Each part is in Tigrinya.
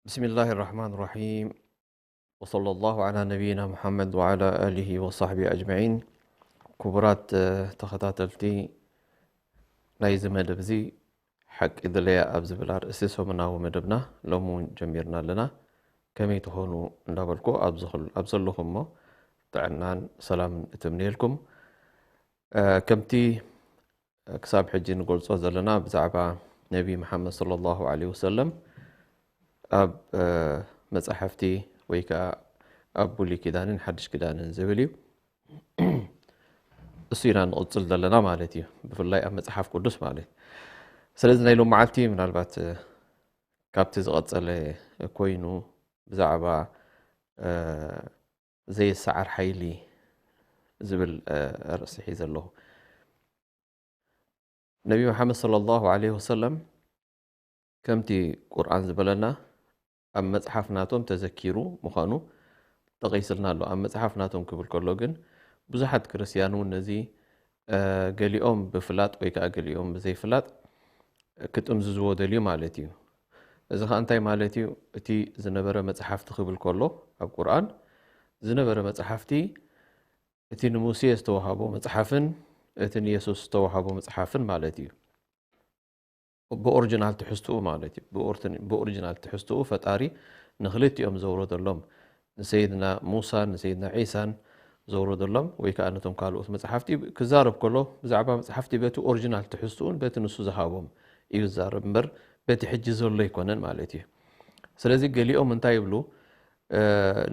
بسم الله الرحمن الرحيم. وصلى الله على نبينا محمد وعلى آله وصحبه أجمعين. ክቡራት ተኸታተልቲ ናይዚ መደብ እዚ፣ ሓቂ ድለያ ኣብ ዝብል ኣርእስቲ ሰሙናዊ መደብና ሎሚ እውን ጀሚርና ኣለና። ከመይ ትኾኑ እንዳበልኩ ኣብ ዘለኹሞ ጥዕናን ሰላምን እትምነየልኩም። ከምቲ ክሳብ ሕጂ ንገልጾ ዘለና ብዛዕባ ነቢ መሓመድ صلى الله عليه وسلم ኣብ መጻሕፍቲ ወይ ከኣ ኣብ ብሉይ ኪዳንን ሓድሽ ኪዳንን ዝብል እዩ። እሱ ኢና ንቕጽል ዘለና ማለት እዩ፣ ብፍላይ ኣብ መጽሓፍ ቅዱስ ማለት። ስለዚ ናይ ሎም መዓልቲ ምናልባት ካብቲ ዝቐጸለ ኮይኑ ብዛዕባ ዘይሰዓር ሓይሊ ዝብል ኣርእስቲ ሒዘ ኣለኹ። ነቢ መሓመድ صلى الله عليه وسلم ከምቲ ቁርኣን ዝበለና ኣብ መጽሓፍ ናቶም ተዘኪሩ ምዃኑ ጠቒስልና ኣሎ። ኣብ መጽሓፍ ናቶም ክብል ከሎ ግን ብዙሓት ክርስትያን እውን ነዚ ገሊኦም ብፍላጥ ወይ ከዓ ገሊኦም ብዘይፍላጥ ክጥምዝዝዎ ደልዩ ማለት እዩ። እዚ ከዓ እንታይ ማለት እዩ? እቲ ዝነበረ መጽሓፍቲ ክብል ከሎ ኣብ ቁርኣን ዝነበረ መጽሓፍቲ እቲ ንሙሴ ዝተዋሃቦ መጽሓፍን እቲ ንየሱስ ዝተዋሃቦ መጽሓፍን ማለት እዩ። ብኦሪጂናል ትሕዝትኡ ማለት እዩ። ብኦርትን-፣ ብኦሪጂናል ትሕዝትኡ ፈጣሪ ንክልቲኦም ዘውረደሎም፣ ንሰይድና ሙሳን ንሰይድና ዒሳን ዘውረደሎም፣ ወይ ከዓ ነቶም ካልኦት መጽሓፍቲ ክዛረብ ከሎ ብዛዕባ መጽሓፍቲ በቲ ኦሪጂናል ትሕዝትኡን በቲ ንሱ ዝሃቦም እዩ ዝዛረብ እምበር በቲ ሕጂ ዘሎ ኣይኮነን ማለት እዩ። ስለዚ ገሊኦም እንታይ ይብሉ? እ፣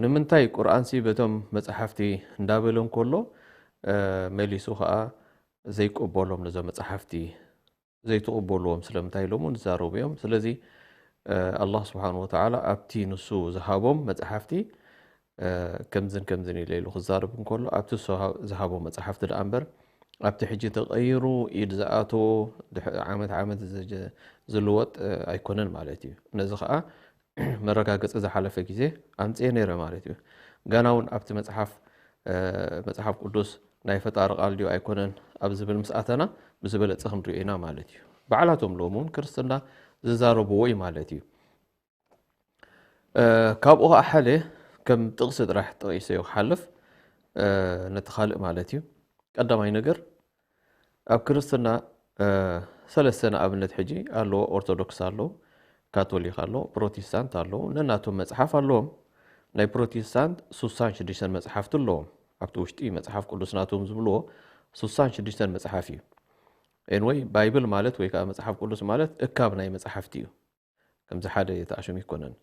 ንምንታይ ቁርኣንሲ በቶም መጽሓፍቲ እንዳበለ እንከሎ፣ እ፣ መሊሱ ከዓ ዘይቅበሎም ነዞም መጽሓፍቲ ዘይትቕበልዎም ስለምንታይ ኢሎም እውን ዝዛረቡ እዮም። ስለዚ፣ እ፣ ኣላህ ስብሓን ወተዓላ ኣብቲ ንሱ ዝሃቦም መጽሓፍቲ፣ እ፣ ከምዝን ከምዝን ኢለ ኢሉ ክዛረብ እንከሎ፣ ኣብቲ እሱ ሃ-፣ ዝሃቦም መጽሓፍቲ ደኣ እምበር፣ ኣብቲ ሕጂ ተቐይሩ ኢድ ዝኣተዎ ድሕ-፣ ዓመት ዓመት ዝጀ-፣ ዝልወጥ፣ እ፣ ኣይኮነን ማለት እዩ። ነዚ ኸኣ መረጋገጺ ዝሓለፈ ግዜ ኣምጽኤ ነይረ ማለት እዩ። ገና እውን ኣብቲ መጽሓፍ፣ እ፣ መጽሓፍ ቅዱስ ናይ ፈጣሪ ቃል ድዩ ኣይኮነን ኣብ ዝብል ምስ ኣተና ብዝበለጸ ክንሪኦ ኢና ማለት እዩ። ባዕላቶም ሎሚ እውን ክርስትና ዝዛረብዎ እዩ ማለት እዩ። እ፣ ካብኡ ኸዓ ሓደ ከም ጥቕሲ ጥራሕ ጠቒሰዮ ክሓልፍ፣ እ፣ ነቲ ካልእ ማለት እዩ። ቀዳማይ ነገር ኣብ ክርስትና፣ እ፣ ሰለስተ ንኣብነት ሕጂ ኣለዎ። ኦርቶዶክስ ኣሎ፣ ካቶሊክ ኣሎ፣ ፕሮቴስታንት ኣሎ። ነናቶም መጽሓፍ ኣለዎም። ናይ ፕሮቴስታንት ሱሳን ሽዱሽተን መጽሓፍቲ ኣለዎም። ኣብቲ ውሽጢ መጽሓፍ ቅዱስ ናቶም ዝብልዎ ሱሳን ሽዱሽተን መጽሓፍ እዩ። ኤንወይ፣ ባይብል ማለት ወይ ከኣ መጽሓፍ ቅዱስ ማለት እካብ ናይ መጽሓፍቲ እዩ። ከምዚ ሓደ ተኣሽሙ ኣይኮነን።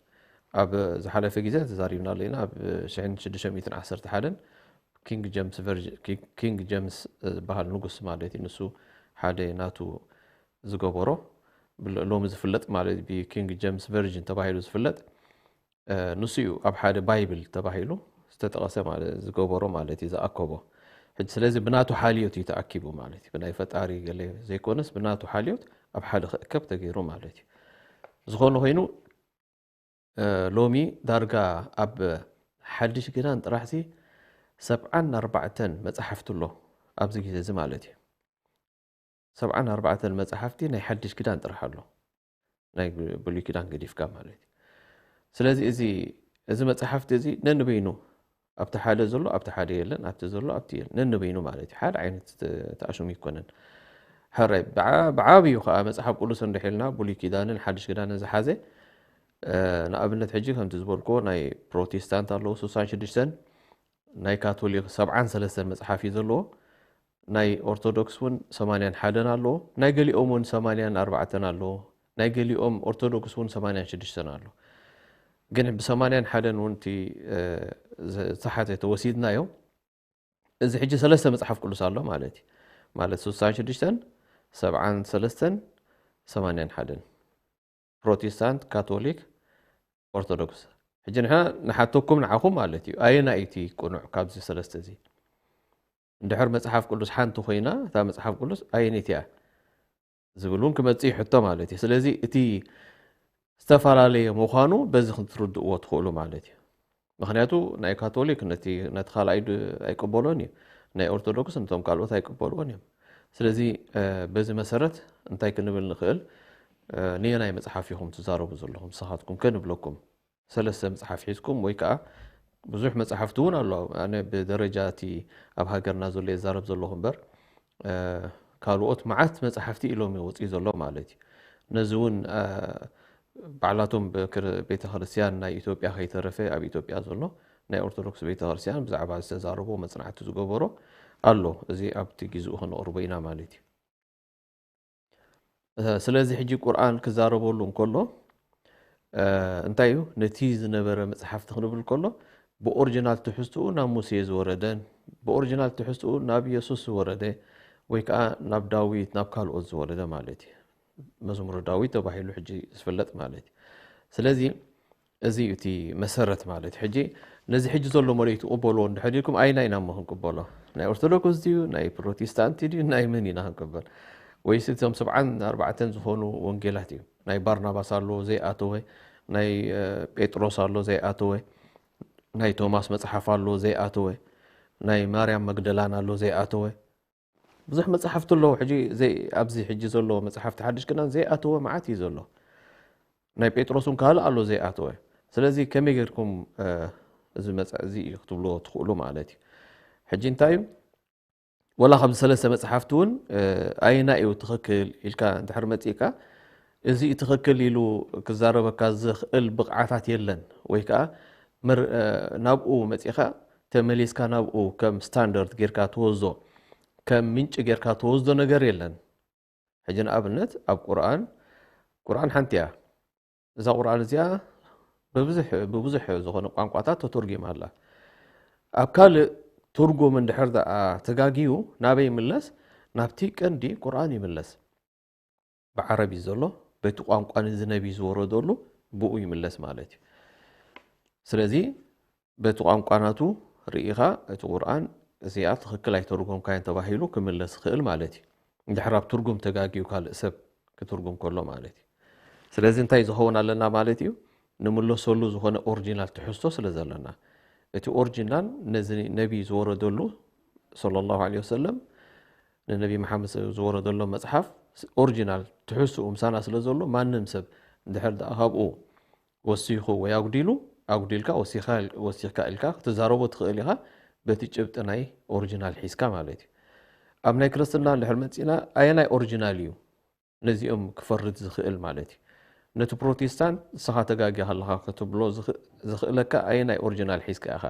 ኣብ ዝሓለፈ ግዜ ተዛሪብናሉ ኢና። ኣብ ሽሕን ሽዱሽተ ሚእትን ዓሰርተ ሓደን ኪንግ ጀምስ ቨርዥ-፣ ኪ-፣ ኪንግ ጀምስ ዝበሃል ንጉስ ማለት እዩ። ንሱ ሓደ ናቱ ዝገበሮ፣ ብሎ-፣ ሎሚ ዝፍለጥ ማለት ብኪንግ ጀምስ ቨርዥን ተባሂሉ ዝፍለጥ፣ እ፣ ንሱ እዩ ኣብ ሓደ ባይብል ተባሂሉ ዝተጠቐሰ ማለት፣ ዝገበሮ ማለት እዩ፣ ዝኣከቦ። ሕጂ ስለዚ ብናቱ ሓልዮት እዩ ተኣኪቡ ማለት እዩ። ብናይ ፈጣሪ ገለ ዘይኮነስ ብናቱ ሓልዮት ኣብ ሓደ ክእከብ ተገይሩ ማለት እዩ። ዝኾነ ኮይኑ፣ እ፣ ሎሚ ዳርጋ ኣብ ሓድሽ ኪዳን ጥራሕሲ ሰብዓን ኣርባዕተን መጻሕፍቲ ኣሎ ኣብዚ ግዜ እዚ ማለት እዩ። ሰብዓን ኣርባዕተን መጻሕፍቲ ናይ ሓድሽ ኪዳን ጥራሕ ኣሎ። ናይ ብሉይ ኪዳን ገዲፍካ ማለት እዩ። ስለዚ እዚ፣ እዚ መጻሕፍቲ እዚ ነንበይኑ ኣብቲ ሓደ ዘሎ ኣብቲ ሓደ የለን፣ ኣብቲ ዘሎ ኣብቲ የለን፣ ነንበይኑ ማለት እዩ። ሓደ ዓይነት ተ-፣ ተኣሽሙ ኣይኮነን። ሕራይ ብዓ-፣ ብዓብዩ ከዓ መጽሓፍ ቅዱስ እንድሕልና ብሉይ ኪዳንን ሓድሽ ኪዳንን ዝሓዘ፣ እ፣ ንኣብነት ሕጂ ከምቲ ዝበልክዎ ናይ ፕሮቴስታንት ኣለዉ ሱሳን ሽዱሽተን፣ ናይ ካቶሊክ ሰብዓን ሰለስተን መጽሓፍ እዩ ዘለዎ። ናይ ኦርቶዶክስ እውን ሰማንያን ሓደን ኣለዎ። ናይ ገሊኦም እውን ሰማንያን ኣርባዕተን ኣለዎ። ናይ ገሊኦም ኦርቶዶክስ እውን ሰማንያን ሽዱሽተን ኣሎ። ግን ብሰማንያን ሓደን እውን እቲ ዝተሓተ ተወሲድናዮ፣ እዚ ሕጂ ሰለስተ መጽሓፍ ቅዱስ ኣሎ ማለት እዩ። ማለት ስሳን ሽዱሽተን፣ ሰብዓን ሰለስተን፣ ሰማንያን ሓደን፣ ፕሮቴስታንት፣ ካቶሊክ፣ ኦርቶዶክስ። ሕጂ ንሕና ንሓተኩም ንዓኹም ማለት እዩ፣ ኣየናይ እቲ ቅኑዕ ካብዚ ሰለስተ እዚ? እንድሕር መጽሓፍ ቅዱስ ሓንቲ ኮይና፣ እታ መጽሓፍ ቅዱስ ኣየነይቲ እያ ዝብል እውን ክመጽእ እዩ ሕቶ ማለት እዩ። ስለዚ እቲ ዝተፈላለየ ምዃኑ በዚ ክትርድእዎ ትኽእሉ ማለት እዩ። ምኽንያቱ ናይ ካቶሊክ ነቲ ነቲ ካልኣይ ድ- ኣይቅበሎን እዩ፣ ናይ ኦርቶዶክስ ነቶም ካልኦት ኣይቅበልዎን እዮም። ስለዚ በዚ መሰረት እንታይ ክንብል ንኽእል? ነየናይ መፅሓፍ ኢኹም ትዛረቡ ዘለኹም ንስኻትኩም ከ ንብለኩም? ሰለስተ መፅሓፍ ሒዝኩም ወይ ከዓ ብዙሕ መፅሓፍቲ እውን ኣሎ። ኣነ ብደረጃ እቲ ኣብ ሃገርና ዘሎ የዛረብ ዘለኹ እምበር ካልኦት መዓት መፅሓፍቲ ኢሎም ይወፅኡ ዘሎ ማለት እዩ። ነዚ እውን ባዕላቶም ቤተክርስትያን ናይ ኢትዮጵያ ከይተረፈ ኣብ ኢትዮጵያ ዘሎ ናይ ኦርቶዶክስ ቤተክርስትያን ብዛዕባ ዝተዛረቦ መፅናዕቲ ዝገበሮ ኣሎ። እዚ ኣብቲ ግዜኡ ከነቕርቦ ኢና ማለት እዩ። ስለዚ ሕጂ ቁርኣን ክዛረበሉ እንከሎ እንታይ እዩ ነቲ ዝነበረ መፅሓፍቲ ክንብል ከሎ ብኦሪጂናል ትሕዝትኡ ናብ ሙሴ ዝወረደን ብኦሪጂናል ትሕዝትኡ ናብ የሱስ ዝወረደ ወይ ከዓ ናብ ዳዊት ናብ ካልኦት ዝወረደ ማለት እዩ። መዝሙረ ዳዊት ተባሂሉ ሕጂ ዝፍለጥ ማለት እዩ። ስለዚ እዚ እዩ እቲ መሰረት ማለት እዩ። ሕጂ ነዚ ሕጂ ዘሎ መሬት ትቕበልዎ እንድሕር ኢልኩም ኣይና ኢና እሞ ክንቅበሎ? ናይ ኦርቶዶክስ ድዩ ናይ ፕሮቴስታንት ድዩ ናይ መን ኢና ክንቅበል? ወይስ እቶም ሰብዓን ኣርባዕተን ዝኾኑ ወንጌላት እዩ? ናይ ባርናባስ ኣሎ ዘይኣተወ፣ ናይ ጴጥሮስ ኣሎ ዘይኣተወ፣ ናይ ቶማስ መፅሓፍ ኣሎ ዘይኣተወ፣ ናይ ማርያም መግደላን ኣሎ ዘይኣተወ። ብዙሕ መፅሓፍቲ ኣለዉ። ሕጂ ኣብዚ ሕጂ ዘሎ መፅሓፍቲ ሓድሽ ክዳን ዘይኣተወ መዓት እዩ ዘሎ። ናይ ጴጥሮስ እውን ካልእ ኣሎ ዘይኣተወ። ስለዚ ከመይ ጌርኩም እዚ መፅእ እዚ እዩ ክትብልዎ ትኽእሉ ማለት እዩ። ሕጂ እንታይ እዩ ወላ ካብዚ ሰለስተ መፅሓፍቲ እውን ኣየና እዩ ትኽክል ኢልካ እንድሕር መፂእካ እዚ ትኽክል ኢሉ ክዛረበካ ዝኽእል ብቕዓታት የለን ወይ ከዓ ናብኡ መፂእካ ተመሊስካ ናብኡ ከም ስታንዳርድ ጌርካ ትወስዶ ከም ምንጪ ጌርካ ትወስዶ ነገር የለን። ሕጂ ንኣብነት ኣብ ቁርኣን ቁርኣን ሓንቲ እያ። እዛ ቁርኣን እዚኣ ብብዙሕ ዝኾነ ቋንቋታት ተተርጉማ ኣላ። ኣብ ካልእ ትርጉም እንድሕር ደኣ ተጋግዩ ናበይ ይምለስ? ናብቲ ቀንዲ ቁርኣን ይምለስ። ብዓረብ እዩ ዘሎ፣ በቲ ቋንቋ ነዚ ነቢ ዝወረደሉ ብኡ ይምለስ ማለት እዩ። ስለዚ በቲ ቋንቋ ናቱ ርኢኻ እቲ ቁርኣን እዚኣ ትኽክል ኣይተርጎምካዮን ተባሂሉ ክምለስ ይኽእል ማለት እዩ። እንድሕር ኣብ ትርጉም ተጋግዩ ካልእ ሰብ ክትርጉም ከሎ ማለት እዩ። ስለዚ እንታይ ዝኸውን ኣለና ማለት እዩ? ንምለሰሉ ዝኾነ ኦሪጂናል ትሕዝቶ ስለ ዘለና። እቲ ኦሪጂናል ነዚ ነቢ ዝወረደሉ ሰለላሁ ዐለይሂ ወሰለም ንነቢ መሓመድ ዝወረደሎም መፅሓፍ ኦሪጂናል ትሕዝትኡ ምሳና ስለ ዘሎ ማንም ሰብ እንድሕር ደኣ ካብኡ ወሲኹ ወይ ኣጉዲሉ ኣጉዲልካ ወሲኽካ ኢልካ ክትዛረቦ ትኽእል ኢኻ በቲ ጭብጢ ናይ ኦሪጂናል ሒዝካ ማለት እዩ። ኣብ ናይ ክርስትና እንድሕር መፂና ኣየናይ ኦሪጂናል እዩ ነዚኦም ክፈርድ ዝኽእል ማለት እዩ። ነቲ ፕሮቴስታንት ንስኻ ተጋጊኻ ኣለኻ ክትብሎ ዝኽእለካ ኣየናይ ኦሪጂናል ሒዝካ ኢኻ?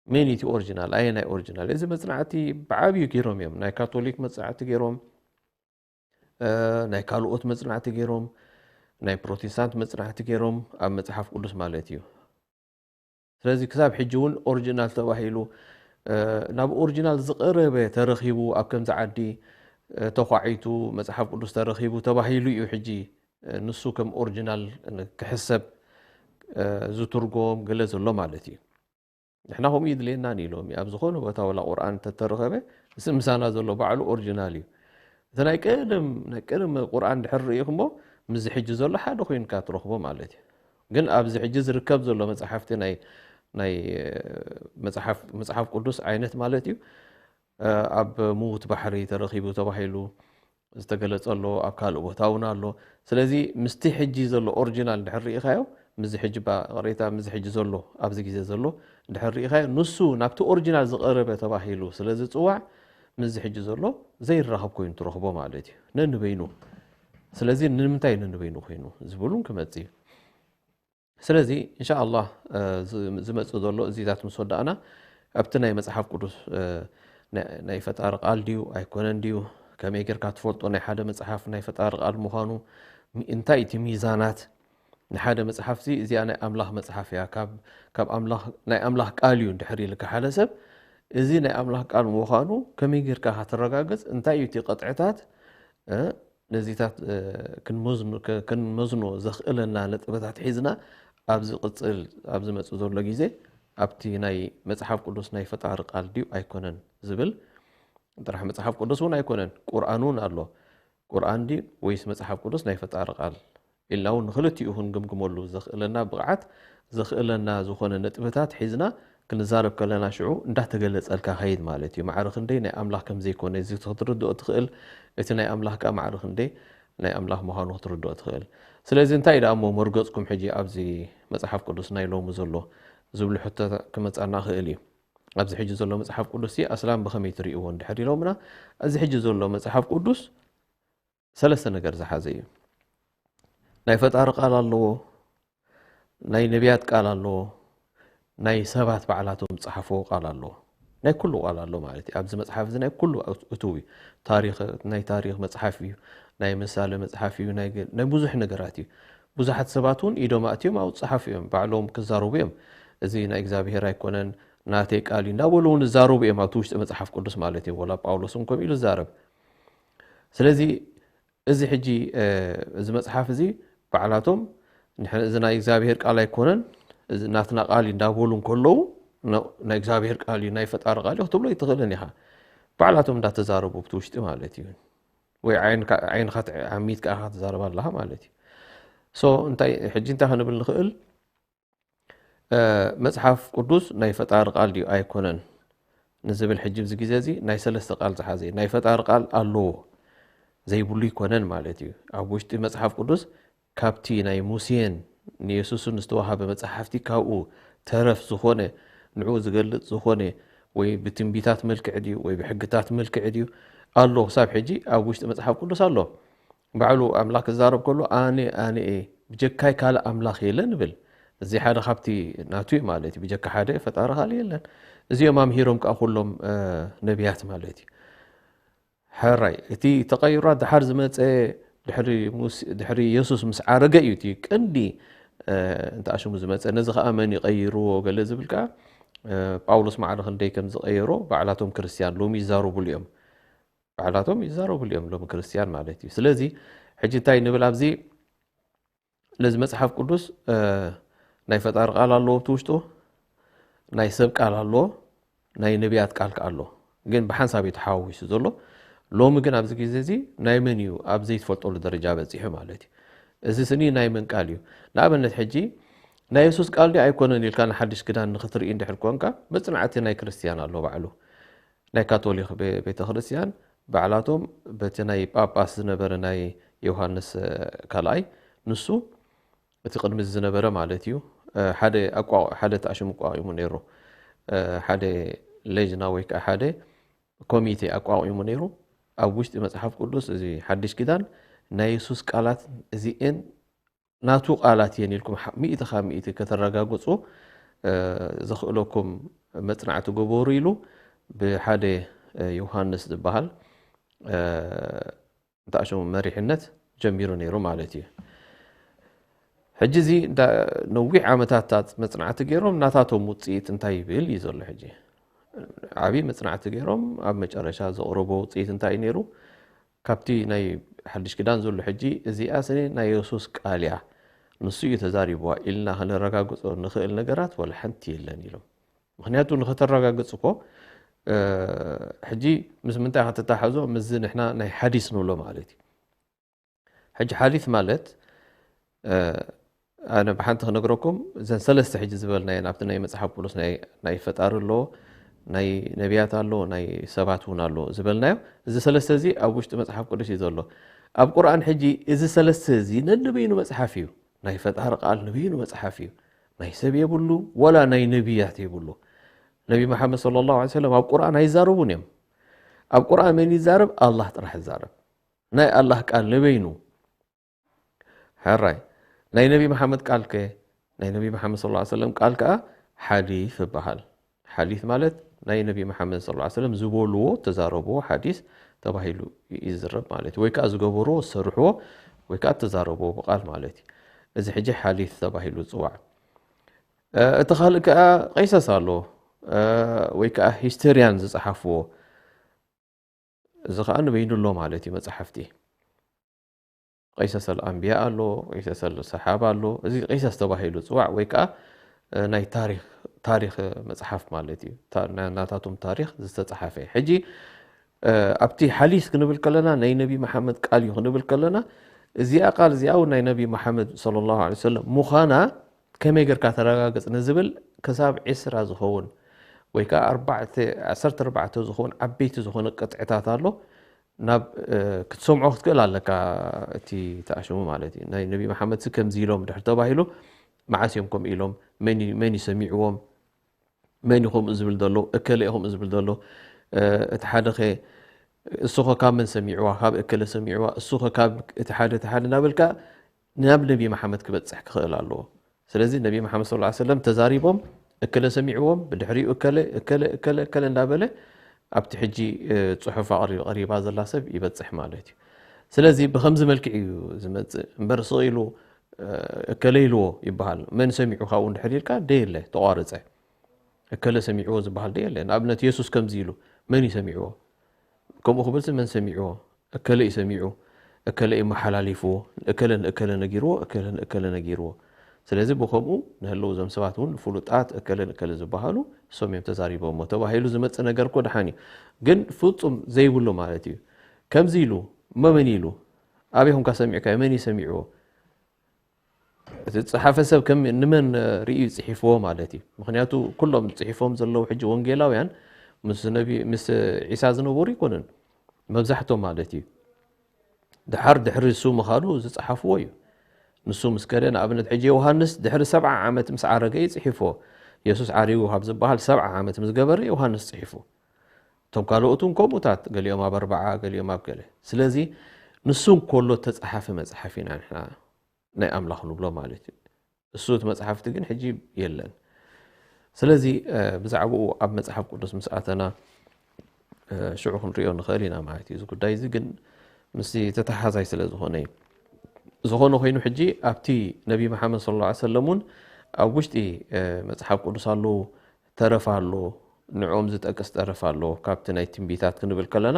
መን እቲ ኦሪጂናል ኣየናይ ኦሪጂናል? እዚ መፅናዕቲ ብዓብዩ ገይሮም እዮም ናይ ካቶሊክ መፅናዕቲ ገይሮም ናይ ካልኦት መፅናዕቲ ገይሮም ናይ ፕሮቴስታንት መፅናዕቲ ገይሮም ኣብ መፅሓፍ ቅዱስ ማለት እዩ። ስለዚ ክሳብ ሕጂ እውን ኦሪጂናል ተባሂሉ ናብ ኦሪጂናል ዝቐረበ ተረኺቡ ኣብ ከምዚ ዓዲ ተኳዒቱ መፅሓፍ ቅዱስ ተረኺቡ ተባሂሉ እዩ ሕጂ ንሱ ከም ኦሪጂናል ክሕሰብ ዝትርጎም ገለ ዘሎ ማለት እዩ። ንሕና ከምኡ ይድልየናን ኢሎም ኣብ ዝኾነ ቦታ ወላ ቁርኣን እንተተረኸበ እዚ ምሳና ዘሎ ባዕሉ ኦሪጂናል እዩ። እቲ ናይ ቀደም ናይ ቀደም ቁርኣን ድሕር ርኢኹሞ ምስዚ ሕጂ ዘሎ ሓደ ኮይንካ ትረኽቦ ማለት እዩ። ግን ኣብዚ ሕጂ ዝርከብ ዘሎ መፅሓፍቲ ናይ ናይ መፅሓፍ መፅሓፍ ቅዱስ ዓይነት ማለት እዩ ኣብ ምዉት ባሕሪ ተረኺቡ ተባሂሉ ዝተገለጸ ኣሎ ኣብ ካልእ ቦታ እውን ኣሎ። ስለዚ ምስቲ ሕጂ ዘሎ ኦሪጂናል እንድሕር ርኢኻዮ ምስዚ ሕጂ ባቕሬታ ምስዚ ሕጂ ዘሎ ኣብዚ ግዜ ዘሎ እንድሕር ርኢኻዮ ንሱ ናብቲ ኦሪጂናል ዝቐረበ ተባሂሉ ስለ ዝጽዋዕ ምስዚ ሕጂ ዘሎ ዘይራኸብ ኮይኑ ትረኽቦ ማለት እዩ ነንበይኑ። ስለዚ ንምንታይ ነንበይኑ ኮይኑ ዝብል እውን ክመጽእ እዩ። ስለዚ እንሻ ኣላህ ዝመፅእ ዘሎ እዚታት ምስ ወዳእና ኣብቲ ናይ መፅሓፍ ቅዱስ ናይ ፈጣሪ ቃል ድዩ ኣይኮነን ድዩ፣ ከመይ ጌርካ ትፈልጦ ናይ ሓደ መጽሓፍ ናይ ፈጣሪ ቃል ምዃኑ፣ እንታይ እቲ ሚዛናት ንሓደ መጽሓፍሲ እዚኣ ናይ ኣምላኽ መጽሓፍ እያ፣ ካብ ኣምላኽ ናይ ኣምላኽ ቃል እዩ እንድሕር ኢልካ ሓደ ሰብ፣ እዚ ናይ ኣምላኽ ቃል ምዃኑ ከመይ ጌርካ ከተረጋግጽ፣ እንታይ እዩ እቲ ቅጥዕታት፣ ነዚታት ክንመዝኖ ዘኽእለና ነጥብታት ሒዝና ኣብ ዝቕጽል ኣብ ዝመጽእ ዘሎ ግዜ ኣብቲ ናይ መጽሓፍ ቅዱስ ናይ ፈጣሪ ቃል ድዩ ኣይኮነን ዝብል፣ ጥራሕ መጽሓፍ ቅዱስ እውን ኣይኮነን፣ ቁርኣን እውን ኣሎ። ቁርኣን ድዩ ወይስ መጽሓፍ ቅዱስ ናይ ፈጣሪ ቃል ኢልና እውን ንክልቲኡ ክንግምግመሉ ዘኽእለና ብቕዓት ዘኽእለና ዝኾነ ነጥብታት ሒዝና ክንዛረብ ከለና ሽዑ እንዳተገለጸልካ ከይድ ማለት እዩ። ማዕረ ክንደይ ናይ ኣምላኽ ከም ዘይኮነ እዚ ክትርድኦ ትኽእል፣ እቲ ናይ ኣምላኽ ከኣ ማዕረ ክንደይ ናይ ኣምላኽ ምዃኑ ክትርድኦ ትኽእል። ስለዚ እንታይ ደኣ እሞ መርገጽኩም ሕጂ ኣብዚ መጽሓፍ ቅዱስ ናይ ሎሚ ዘሎ ዝብሉ ሕቶታት ክመጻና ይኽእል እዩ። ኣብዚ ሕጂ ዘሎ መጽሓፍ ቅዱስ ኣስላም ብኸመይ ትርእይዎ እንድሕር ኢሎምና፣ እዚ ሕጂ ዘሎ መጽሓፍ ቅዱስ ሰለስተ ነገር ዝሓዘ እዩ። ናይ ፈጣሪ ቃል ኣለዎ፣ ናይ ነቢያት ቃል ኣለዎ፣ ናይ ሰባት ባዕላቶም ዝጸሓፍዎ ቃል ኣለዎ። ናይ ኩሉ ቃል ኣሎ ማለት እዩ። ኣብዚ መጽሓፍ እዚ ናይ ኩሉ እትው እዩ። ታሪኽ፣ ናይ ታሪኽ መጽሓፍ እዩ፣ ናይ ምሳሌ መጽሓፍ እዩ፣ ናይ ገ-፣ ናይ ብዙሕ ነገራት እዩ። ብዙሓት ሰባት እውን ኢዶም ኣእትዮም ኣብኡ ዝጸሓፉ እዮም፣ ባዕሎም ክዛረቡ እዮም። እዚ ናይ እግዚኣብሄር ኣይኮነን፣ ናተይ ቃል እዩ እንዳበሉ እውን ዝዛረቡ እዮም ኣብቲ ውሽጢ መጽሓፍ ቅዱስ ማለት እዩ። ወላ ጳውሎስ እውን ከምኡ ኢሉ ዝዛረብ። ስለዚ እዚ ሕጂ፣ እ፣ እዚ መጽሓፍ እዚ ባዕላቶም ንሕ-፣ እዚ ናይ እግዚኣብሄር ቃል ኣይኮነን፣ እዚ ናትና ቃል እዩ እንዳበሉ እንከለዉ፣ ነ-፣ ናይ እግዚኣብሄር ቃል እዩ፣ ናይ ፈጣሪ ቃል እዩ ክትብሎ ኣይትኽእልን ኢኻ። ባዕላቶም እንዳተዛረቡ ኣብቲ ውሽጢ ማለት እዩ። ወይ ዓይንካ፣ ዓይንኻ ትዕ-፣ ዓሚትካ ኢኻ ትዛረብ ኣለኻ ማለት እዩ። ሶ፣ እንታይ፣ ሕጂ እንታይ ክንብል ንኽእል? እ፣ መጽሓፍ ቅዱስ ናይ ፈጣሪ ቃል ድዩ ኣይኮነን ንዝብል ሕጂ ኣብዚ ግዜ እዚ ናይ ሰለስተ ቃል ዝሓዘ እዩ። ናይ ፈጣሪ ቃል ኣለዎ፣ ዘይብሉ ኣይኮነን ማለት እዩ። ኣብ ውሽጢ መጽሓፍ ቅዱስ ካብቲ ናይ ሙሴን ንየሱስን ዝተዋሃበ መጽሓፍቲ ካብኡ ተረፍ ዝኾነ፣ ንዕኡ ዝገልጽ ዝኾነ ወይ ብትንቢታት መልክዕ ድዩ ወይ ብሕግታት መልክዕ ድዩ ኣሎ፣ ክሳብ ሕጂ ኣብ ውሽጢ መጽሓፍ ቅዱስ ኣሎ። ባዕሉ ኣምላኽ ክዛረብ ከሎ፣ "ኣነ፣ ኣነ እየ፣ ብጀካይ ካልእ ኣምላኽ የለን" ይብል። እዚ ሓደ ካብቲ ናቱ እዩ ማለት እዩ። ብጀካ ሓደ ፈጣሪ ካልእ የለን። እዚኦም ኣምሂሮም ከኣ ኩሎም፣ እ፣ ነቢያት ማለት እዩ። ሕራይ፣ እቲ ተቐይሯ ደሓር ዝመጸ ድሕሪ ሙስ-፣ ድሕሪ የሱስ ምስ ዓረገ እዩ እቲ ቀንዲ፣ እ፣ እንተ ኣሽሙ ዝመጸ። ነዚ ከኣ መን ይቐይርዎ ገለ ዝብል ከኣ፣ እ፣ ጳውሎስ ማዕረ ክንደይ ከም ዝቐየሮ ባዕላቶም ክርስትያን ሎሚ ይዛረቡሉ እዮም። ባዕላቶም ይዛረቡሉ እዮም ሎሚ ክርስትያን ማለት እዩ። ስለዚ ሕጂ እንታይ ንብል ኣብዚ፣ ነዚ መጽሓፍ ቅዱስ፣ እ፣ ናይ ፈጣሪ ቃል ኣለዎ ኣብቲ ውሽጡ፣ ናይ ሰብ ቃል ኣለዎ፣ ናይ ነቢያት ቃል ከኣ ኣሎ። ግን ብሓንሳብ እዩ ተሓዋዊሱ ዘሎ። ሎሚ ግን ኣብዚ ግዜ እዚ ናይ መን እዩ ኣብ ዘይትፈልጠሉ ደረጃ በጺሑ ማለት እዩ። እዚ ስኒ ናይ መን ቃል እዩ? ንኣብነት ሕጂ ናይ የሱስ ቃል ድዩ ኣይኮነን ኢልካ ንሓድሽ ክዳን ንኽትርኢ እንድሕር ኮንካ፣ መጽናዕቲ ናይ ክርስትያን ኣሎ ባዕሉ። ናይ ካቶሊክ ቤ-፣ ቤተ ክርስትያን ባዕላቶም በቲ ናይ ጳጳስ ዝነበረ ናይ ዮሃንስ፣ እ፣ ካልኣይ፣ ንሱ እቲ ቅድሚ ዝነበረ ማለት እዩ፣ እ፣ ሓደ ኣቋ-፣ ሓደ ተኣሽሙ ኣቋቒሙ ነይሩ። እ፣ ሓደ ሌጅና ወይ ከዓ ሓደ ኮሚቴ ኣቋቒሙ ነይሩ። ኣብ ውሽጢ መጽሓፍ ቅዱስ እዚ ሓድሽ ኪዳን ናይ የሱስ ቃላት እዚኤን ናቱ ቃላት እየን ኢልኩም ሓ-፣ ሚእቲ ካብ ሚእቲ ከተረጋግጹ፣ እ፣ ዘኽእለኩም መጽናዕቲ ገበሩ ኢሉ ብሓደ፣ እ፣ ዮሃንስ ዝበሃል፣ እ፣ እንተኣሽሙ መሪሕነት ጀሚሩ ነይሩ ማለት እዩ። ሕጂ እዚ እንዳ-፣ ነዊሕ ዓመታት መጽናዕቲ ገይሮም ናታቶም ውጽኢት እንታይ ይብል እዩ ዘሎ። ሕጂ ዓብዪ መጽናዕቲ ገይሮም ኣብ መጨረሻ ዘቕረቦ ውጽኢት እንታይ እዩ ነይሩ? ካብቲ ናይ ሓድሽ ኪዳን ዘሎ ሕጂ እዚኣ ስኒ ናይ የሱስ ቃል እያ፣ ንሱ እዩ ተዛሪብዋ ኢልና ከነረጋግጾ ንኽእል ነገራት ወላ ሓንቲ የለን ኢሎም። ምኽንያቱ ንኸተረጋግጽ እኮ፣ እ፣ ሕጂ ምስ ምንታይ ከተተሓሕዞ? ምስዚ ንሕና ናይ ሓዲስ ንብሎ ማለት እዩ። ሕጂ ሓዲስ ማለት፣ እ፣ ኣነ ብሓንቲ ክነግረኩም፣ እዘን ሰለስተ ሕጂ ዝበልናየን ኣብቲ ናይ መጽሓፍ ቅዱስ ናይ፣ ናይ ፈጣሪ ኣሎ፣ ናይ ነቢያት ኣሎ፣ ናይ ሰባት እውን ኣሎ ዝበልናዮ፣ እዚ ሰለስተ እዚ ኣብ ውሽጢ መጽሓፍ ቅዱስ እዩ ዘሎ። ኣብ ቁርኣን ሕጂ እዚ ሰለስተ እዚ ነንበይኑ መጽሓፍ እዩ። ናይ ፈጣሪ ቃል ንበይኑ መጽሓፍ እዩ። ናይ ሰብ የብሉ፣ ወላ ናይ ነቢያት የብሉ። ነቢ መሓመድ ሰለላሁ ዐለይሂ ወሰለም ኣብ ቁርኣን ኣይዛረቡን እዮም። ኣብ ቁርኣን መን ይዛረብ? ኣላህ ጥራሕ ይዛረብ። ናይ ኣላህ ቃል ንበይኑ። ሕራይ፣ ናይ ነቢ መሓመድ ቃል ከ? ናይ ነቢ መሓመድ ሰለላሁ ዐለይሂ ወሰለም ቃል ከኣ ሓዲስ ይበሃል። ሓዲስ ማለት ናይ ነቢ መሓመድ صلى الله عليه وسلم ዝበልዎ፣ ተዛረብዎ ሓዲስ ተባሂሉ ይዝረብ ማለት እዩ። ወይ ከዓ ዝገበርዎ፣ ዝሰርሕዎ፣ ወይ ከዓ ተዛረብዎ ብቃል ማለት እዩ። እዚ ሕጂ ሓዲስ ተባሂሉ ዝፅዋዕ። እቲ ካልእ ከዓ ቀይሰስ ኣሎ፣ ወይ ከዓ ሂስቶሪያን ዝፀሓፍዎ። እዚ ከዓ ንበይኑ ኣሎ ማለት እዩ። መፅሓፍቲ ቀይሰሰል ኣንቢያ ኣሎ፣ ቀይሰሰል ሰሓባ ኣሎ። እዚ ቀይሰስ ተባሂሉ ዝፅዋዕ ወይ ከዓ ናይ ታሪክ ታሪክ መፅሓፍ ማለት እዩ። ናታቶም ታሪክ ዝተፅሓፈ። ሕጂ ኣብቲ ሓዲስ ክንብል ከለና ናይ ነቢ መሓመድ ቃል እዩ ክንብል ከለና፣ እዚኣ ቃል እዚኣ እውን ናይ ነቢ መሓመድ صلى الله عليه وسلم ምዃና ከመይ ጌርካ ተረጋግፅ ንዝብል፣ ክሳብ ዒስራ ዝኸውን ወይ ከዓ ዓሰርተ ኣርባዕተ ዝኸውን ዓበይቲ ዝኾነ ቅጥዕታት ኣሎ። ናብ ክትሰምዖ ክትክእል ኣለካ። እቲ ተኣሽሙ ማለት እዩ። ናይ ነቢ መሓመድ ሲ ከምዚ ኢሎም ድሕር ተባሂሉ፣ መዓስ እዮም ከምኡ ኢሎም? መን እዩ ሰሚዕዎም? መን እዩ ከምኡ ዝብል ዘሎ? እከለ እዩ ከምኡ ዝብል ዘሎ? እቲ ሓደኸ እሱኸ ካብ መን ሰሚዕዋ? ካብ እከለ ሰሚዕዋ? እሱኸ ካብ እቲ ሓደ፣ እቲ ሓደ እናበልካ ናብ ነቢ መሓመድ ክበፅሕ ክኽእል ኣለዎ። ስለዚ ነቢ መሓመድ صلى الله عليه وسلم ተዛሪቦም፣ እከለ ሰሚዕዎም፣ ብድሕሪኡ እከለ፣ እከለ፣ እከለ፣ እከለ እናበለ ኣብቲ ሕጂ ጽሑፍ ኣቕሪ-፣ ቀሪባ ዘላ ሰብ ይበጽሕ ማለት እዩ። ስለዚ ብኸምዚ መልክዕ እዩ ዝመጽእ እምበር፣ ስቕ ኢሉ እከለ ኢልዎ ይበሃል። መን ሰሚዑ ካብኡ እንድሕር ኢልካ ደየለ፣ ተቋረጸ። እከለ ሰሚዕዎ ዝበሃል ደየለ። ንኣብነት የሱስ ከምዚ ኢሉ፣ መን እዩ ሰሚዕዎ? ከምኡ ክብልሲ መን ሰሚዕዎ? እከለ እዩ ሰሚዑ፣ እከለ እዩ መሓላሊፍዎ፣ እከለ ንእከለ ነጊርዎ፣ እከለ ንእከለ ነጊርዎ። ስለዚ ብኸምኡ ንህልው እዞም ሰባት እውን ፍሉጣት እከለ ንእከለ ዝበሃሉ እሶም እዮም ተዛሪቦሞ ተባሂሉ ዝመጽእ ነገር እኮ ደሓን እዩ። ግን ፍጹም ዘይብሉ ማለት እዩ። ከምዚ ኢሉ እሞ መን ኢሉ? ኣበይ ኮንካ ሰሚዕካዮ? መን እዩ ሰሚዕዎ? እቲ ዝጸሓፈ ሰብ ከም ንመን ርእዩ ጽሒፍዎ ማለት እዩ። ምኽንያቱ ኩሎም ጽሒፎም ዘለዉ ሕጂ ወንጌላውያን ምስ ነቢ-፣ ምስ ዒሳ ዝነበሩ ኣይኮኑን። መብዛሕቶም ማለት እዩ። ደሓር ድሕሪ እሱ ምኻዱ ዝጸሓፍዎ እዩ። ንሱ ምስ ከደ፣ ንኣብነት ሕጂ ዮሃንስ ድሕሪ ሰብዓ ዓመት ምስ ዓረገ እዩ ጽሒፍዎ። የሱስ ዓሪጉ ካብ ዝበሃል ሰብዓ ዓመት ምስ ገበረ ዮሃንስ ጽሒፉ። እቶም ካልኦት እውን ከምኡታት፣ ገሊኦም ኣብ ኣርብዓ፣ ገሊኦም ኣብ ገለ። ስለዚ ንሱ እንከሎ እተጸሓፈ መጽሓፍ ኢና ንሕና ናይ ኣምላኽ ንብሎ ማለት እዩ። እሱ እቲ መጽሓፍቲ ግን ሕጂ የለን። ስለዚ፣ እ፣ ብዛዕባኡ ኣብ መጽሓፍ ቅዱስ ምስ ኣተና፣ እ፣ ሽዑ ክንሪኦ ንኽእል ኢና ማለት እዩ። እዚ ጉዳይ እዚ ግን ምስቲ ተተሓዛይ ስለ ዝኾነ እዩ። ዝኾነ ኮይኑ ሕጂ ኣብቲ ነቢ መሓመድ صلى الله عليه وسلم እውን ኣብ ውሽጢ፣ እ፣ መጽሓፍ ቅዱስ ኣለዉ፣ ተረፍ ኣሎ፣ ንዕኦም ዝጠቅስ ተረፍ ኣሎ። ካብቲ ናይ ትንቢታት ክንብል ከለና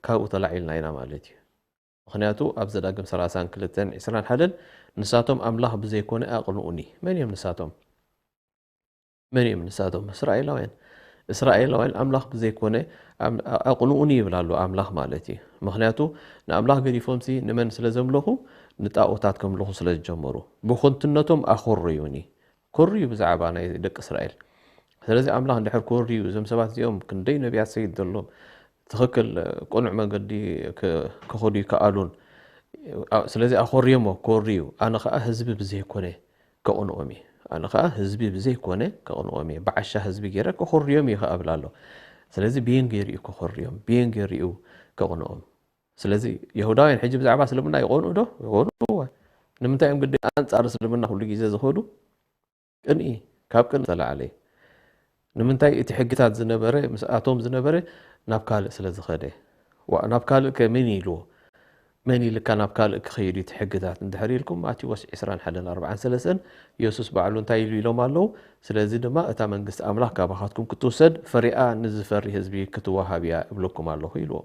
ካብኡ ተላዒልና ኢና ማለት እዩ። ምኽንያቱ ኣብ ዘዳግም ሰላሳን ክልተን ዒስራን ሓደን ንሳቶም ኣምላኽ ብዘይኮነ ኣቕንኡኒ። መን እዮም ንሳቶም? መን እዮም ንሳቶም? እስራኤላውያን። እስራኤላውያን ኣምላኽ ብዘይኮነ ኣም-፣ ኣቕንኡኒ ይብል ኣሎ ኣምላኽ ማለት እዩ። ምኽንያቱ ንኣምላኽ ገዲፎምሲ ንመን ስለ ዘምለኹ? ንጣኦታት ከምልኹ ስለ ዝጀመሩ። ብኸንቱነቶም ኣኾረዩኒ። ኮርዩ ብዛዕባ ናይ ደቂ እስራኤል። ስለዚ ኣምላኽ እንድሕር ኮርዩ፣ እዞም ሰባት እዚኦም ክንደይ ነቢያት ሰይድ ዘሎም፣ ትኽክል ቅኑዕ መንገዲ ክ-፣ ክኸዱ ይከኣሉን። ኣ-፣ ስለዚ ኣኾርዮሞ፣ ኮርዩ፣ ኣነ ኸኣ ህዝቢ ብዘይኮነ ከቕንኦም እየ። ኣነ ኸኣ ህዝቢ ብዘይኮነ ከቕንኦም እየ። ብዓሻ ህዝቢ ገይረ ከኾርዮም እየ ኸኣ እብል ኣሎ። ስለዚ ብየን ገይሩ እዩ ከኾርዮም? ብየን ገይሩ እዩ ከቕንኦም? ስለዚ የሁዳውያን ሕጂ ብዛዕባ እስልምና ይቐንኡ ዶ? ይቐንኡ እወ። ንምንታይ እዮም ግዲ ኣንጻር እስልምና ኩሉ ግዜ ዝኸዱ? ቅንኢ፣ ካብ ቅንኢ ዝተላዕለ እዩ። ንምንታይ እቲ ሕግታት ዝነበረ፣ ምስኣቶም ዝነበረ ናብ ካልእ ስለ ዝኸደ። ዋ-፣ ናብ ካልእ ከ መን ኢልዎ? መን ኢልካ ናብ ካልእ ክኸይድ እዩ እቲ ሕግታት? እንድሕር ኢልኩም ማቴዎስ ዒስራን ሓደን ኣርባዓን ሰለስተን የሱስ ባዕሉ እንታይ ኢሉ ኢሎም ኣለዉ? ስለዚ ድማ እታ መንግስቲ ኣምላኽ ካባኻትኩም ክትውሰድ ፍሪኣ ንዝፈሪ ህዝቢ ክትወሃብ እያ እብለኩም ኣለኹ ኢልዎ።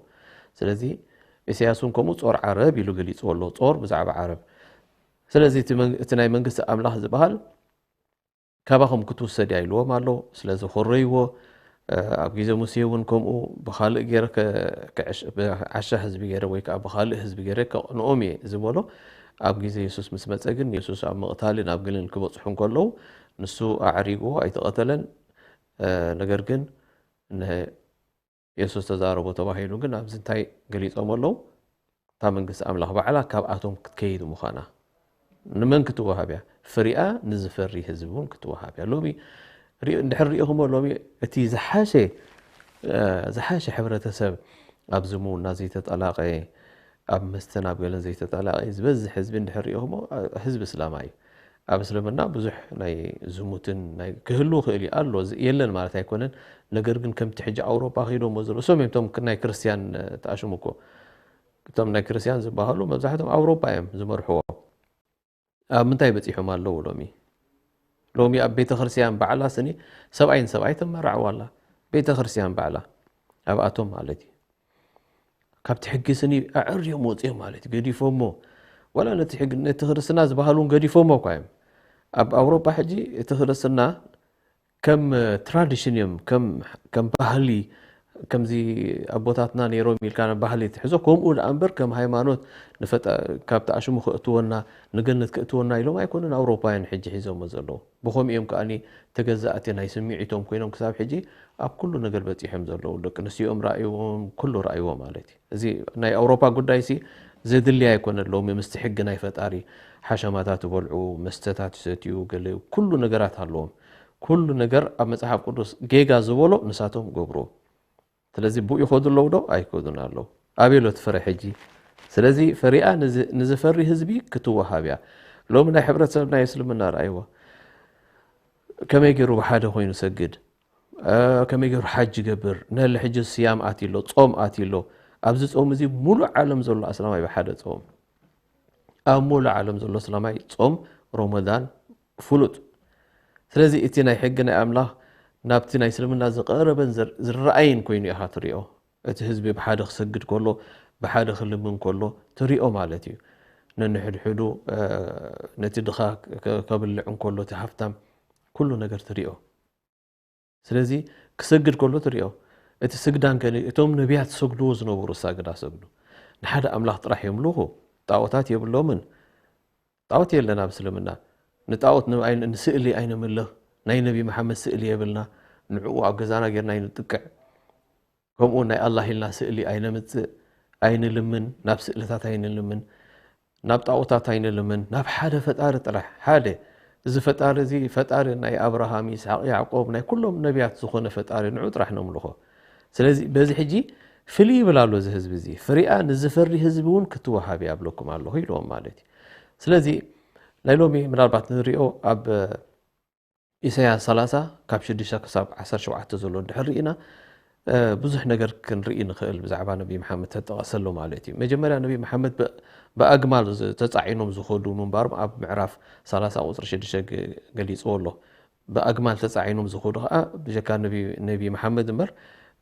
ስለዚ ኢሳያስ እውን ከምኡ ጾር ዓረብ ኢሉ ገሊጽዎ ኣሎ። ጾር ብዛዕባ ዓረብ። ስለዚ እቲ መን-፣ እቲ ናይ መንግስቲ ኣምላኽ ዝበሃል ካባኹም ክትውሰድ እያ ኢልዎም ኣሎ። ስለዚ ኮረይዎ። እ፣ ኣብ ግዜ ሙሴ እውን ከምኡ ብኻልእ ገይረ ከ-፣ ከዕሽ-፣ ብዓሻ ህዝቢ ገይረ ወይ ከዓ ብኻልእ ህዝቢ ገይረ ከቕንኦም እየ ዝበሎ። ኣብ ግዜ የሱስ ምስ መጸ ግን የሱስ ኣብ ምቕታልን ኣብ ገለን ክበጽሑ እንከለዉ ንሱ ኣዕሪግዎ ኣይተቐተለን። እ፣ ነገር ግን ን-፣ የሱስ ተዛረቦ ተባሂሉ ግን ኣብዚ እንታይ ገሊጾም ኣለዉ? እታ መንግስቲ ኣምላኽ ባዕላ ካብኣቶም ክትከይድ ምዃና። ንመን ክትወሃብ እያ? ፍሪኣ ንዝፈሪ ህዝቢ እውን ክትወሃብ እያ። ሎሚ ሪኦ-፣ እንድሕር ሪኢኹሞ ሎሚ እቲ ዝሓሸ፣ እ፣ ዝሓሸ ሕብረተሰብ ኣብ ዝምውና ዘይተጠላቐ፣ ኣብ መስተን ኣብ ገለን ዘይተጠላቐ ዝበዝሕ ህዝቢ እንድሕር ሪኢኹሞ፣ እ፣ ህዝቢ እስላማይ እዩ። ኣብ እስልምና ብዙሕ ናይ ዝሙትን ናይ ክህሉ ክእል እዩ ኣሎ፣ ዝ- የለን ማለት ኣይኮነን። ነገር ግን ከምቲ ሕጂ ኣውሮፓ ከይዶሞ ዘሎ፣ እሶም እዮም እቶም ናይ ክርስትያን፣ እ፣ ተኣሽሙ እኮ። እቶም ናይ ክርስትያን ዝበሃሉ መብዛሕትኦም ኣውሮፓ እዮም ዝመርሕዎ። ኣብ ምንታይ በጺሖም ኣለዉ ሎሚ? ሎሚ ኣብ ቤተ ክርስትያን ባዕላ ስኒ ሰብኣይ ንሰብኣይ ተመራዕዋ ኣላ። ቤተ ክርስትያን ባዕላ ኣብኣቶም ማለት እዩ። ካብቲ ሕጊ ስኒ ኣዕርዮም ወፂኦም ማለት እዩ። ገዲፎሞ፣ ዋላ ነቲ ሕጊ፣ ነቲ ክርስትና ዝበሃሉ እውን ገዲፎሞ እኳ እዮም። ኣብ ኣውሮፓ ሕጂ እቲ ክርስትና ከም ትራዲሽን እዮም፣ ከም ከም ባህሊ፣ ከምዚ ኣቦታትና ነይሮም ኢልካ ናብ ባህሊ ትሕዞ። ከምኡ ደኣ እምበር ከም ሃይማኖት ንፈጣ-፣ ካብ ተኣሽሙ ከእትወና፣ ንገነት ከእትወና ኢሎም ኣይኮኑን ኣውሮፓውያን ሕጂ ሒዞሞ ዘለዉ። ብኸምኡ እዮም ከኣ ተገዛእቲ ናይ ስምዒቶም ኮይኖም ክሳብ ሕጂ ኣብ ኩሉ ነገር በጺሖም ዘለዉ። ደቂ ኣንስትዮኦም ረኣይዎም፣ ኩሉ ረኣይዎ ማለት እዩ። እዚ ናይ ኣውሮፓ ጉዳይሲ ዘድሊ ኣይኮነን። ሎሚ ምስቲ ሕጊ ናይ ፈጣሪ ሓሸማታት ትበልዑ፣ መስተታት ይሰትዩ፣ ገለ ኩሉ ነገራት ኣለዎም። ኩሉ ነገር ኣብ መጽሓፍ ቅዱስ ጌጋ ዝበሎ ንሳቶም ገብርዎ። ስለዚ ብኡ ይኸዱ ኣለዉ ዶ? ኣይከዱን ኣለዉ። ኣበይ ኣሎ እቲ ፍረ ሕጂ? ስለዚ ፈሪኣ ንዝ-፣ ንዝፈሪ ህዝቢ ክትወሃብ እያ። ሎሚ ናይ ሕብረተሰብ ናይ እስልምና ረኣይዎ። ከመይ ገይሩ ብሓደ ኮይኑ ሰግድ? እ፣ ከመይ ገይሩ ሓጅ ይገብር? ነሊ ሕጂ ስያም ኣትዩ ኣሎ፣ ጾም ኣትዩ ኣሎ። ኣብዚ ጾም እዚ ሙሉእ ዓለም ዘሎ ኣስላማይ ብሓደ ጾም። ኣብ ሙሉእ ዓለም ዘሎ ኣስላማይ ጾም ሮመዳን ፍሉጥ። ስለዚ እቲ ናይ ሕጊ ናይ ኣምላኽ ናብቲ ናይ እስልምና ዝቐረበን ዝር-፣ ዝረኣይን ኮይኑ ኢኻ ትሪኦ። እቲ ህዝቢ ብሓደ ክሰግድ ከሎ፣ ብሓደ ክልምን ከሎ ትሪኦ ማለት እዩ። ነንሕድሕዱ፣ እ፣ ነቲ ድኻ ከ-፣ ከብልዕ እንከሎ እቲ ሃፍታም ኩሉ ነገር ትሪኦ። ስለዚ ክሰግድ ከሎ ትሪኦ። እቲ ስግዳን ከ እቶም ነቢያት ዝሰግድዎ ዝነበሩ ሳግዳ ሰግዱ። ንሓደ ኣምላኽ ጥራሕ የምልኹ። ጣዖታት የብሎምን። ጣዖት የለን ኣብ እስልምና። ንጣዖት ን-፣ ኣይ-፣ ንስእሊ ኣይነምልኽ። ናይ ነቢ መሓመድ ስእሊ የብልና። ንዕኡ ኣብ ገዛና ጌርና ኣይንጥቅዕ። ከምኡ ናይ ኣላህ ኢልና ስእሊ ኣይነምጽእ፣ ኣይንልምን፣ ናብ ስእልታት ኣይንልምን፣ ናብ ጣዖታት ኣይንልምን፣ ናብ ሓደ ፈጣሪ ጥራሕ፣ ሓደ። እዚ ፈጣሪ እዚ ፈጣሪ ናይ ኣብርሃም፣ ይስሓቅ፣ ያዕቆብ፣ ናይ ኩሎም ነቢያት ዝኾነ ፈጣሪ ንዑ ጥራሕ ነምልኾ። ስለዚ በዚ ሕጂ ፍልይ ይብል ኣሎ እዚ ህዝቢ እዚ። ፍሪኣ ንዝፈሪ ህዝቢ እውን ክትወሃብ እያ ኣብለኩም ኣለኹ ኢልዎም ማለት እዩ። ስለዚ ናይ ሎሚ ምናልባት ንሪኦ ኣብ ኢሳያስ ሰላሳ ካብ ሽዱሽተ ክሳብ ዓሰርተ ሸውዓተ ዘሎ እንድሕር ርኢና፣ እ፣ ብዙሕ ነገር ክንርኢ ንኽእል ብዛዕባ ነቢ መሓመድ ተጠቐሰሉ ማለት እዩ። መጀመርያ ነቢ መሓመድ ብ-፣ ብኣግማል ዝ-፣ ተጻዒኖም ዝኸዱ ምንባሮም ኣብ ምዕራፍ ሰላሳ ቁጽሪ ሽዱሽተ ገ-፣ ገሊጽዎ ኣሎ። ብኣግማል ተጻዒኖም ዝኸዱ ኸኣ ብጀካ ነቢ፣ ነቢ መሓመድ እምበር፣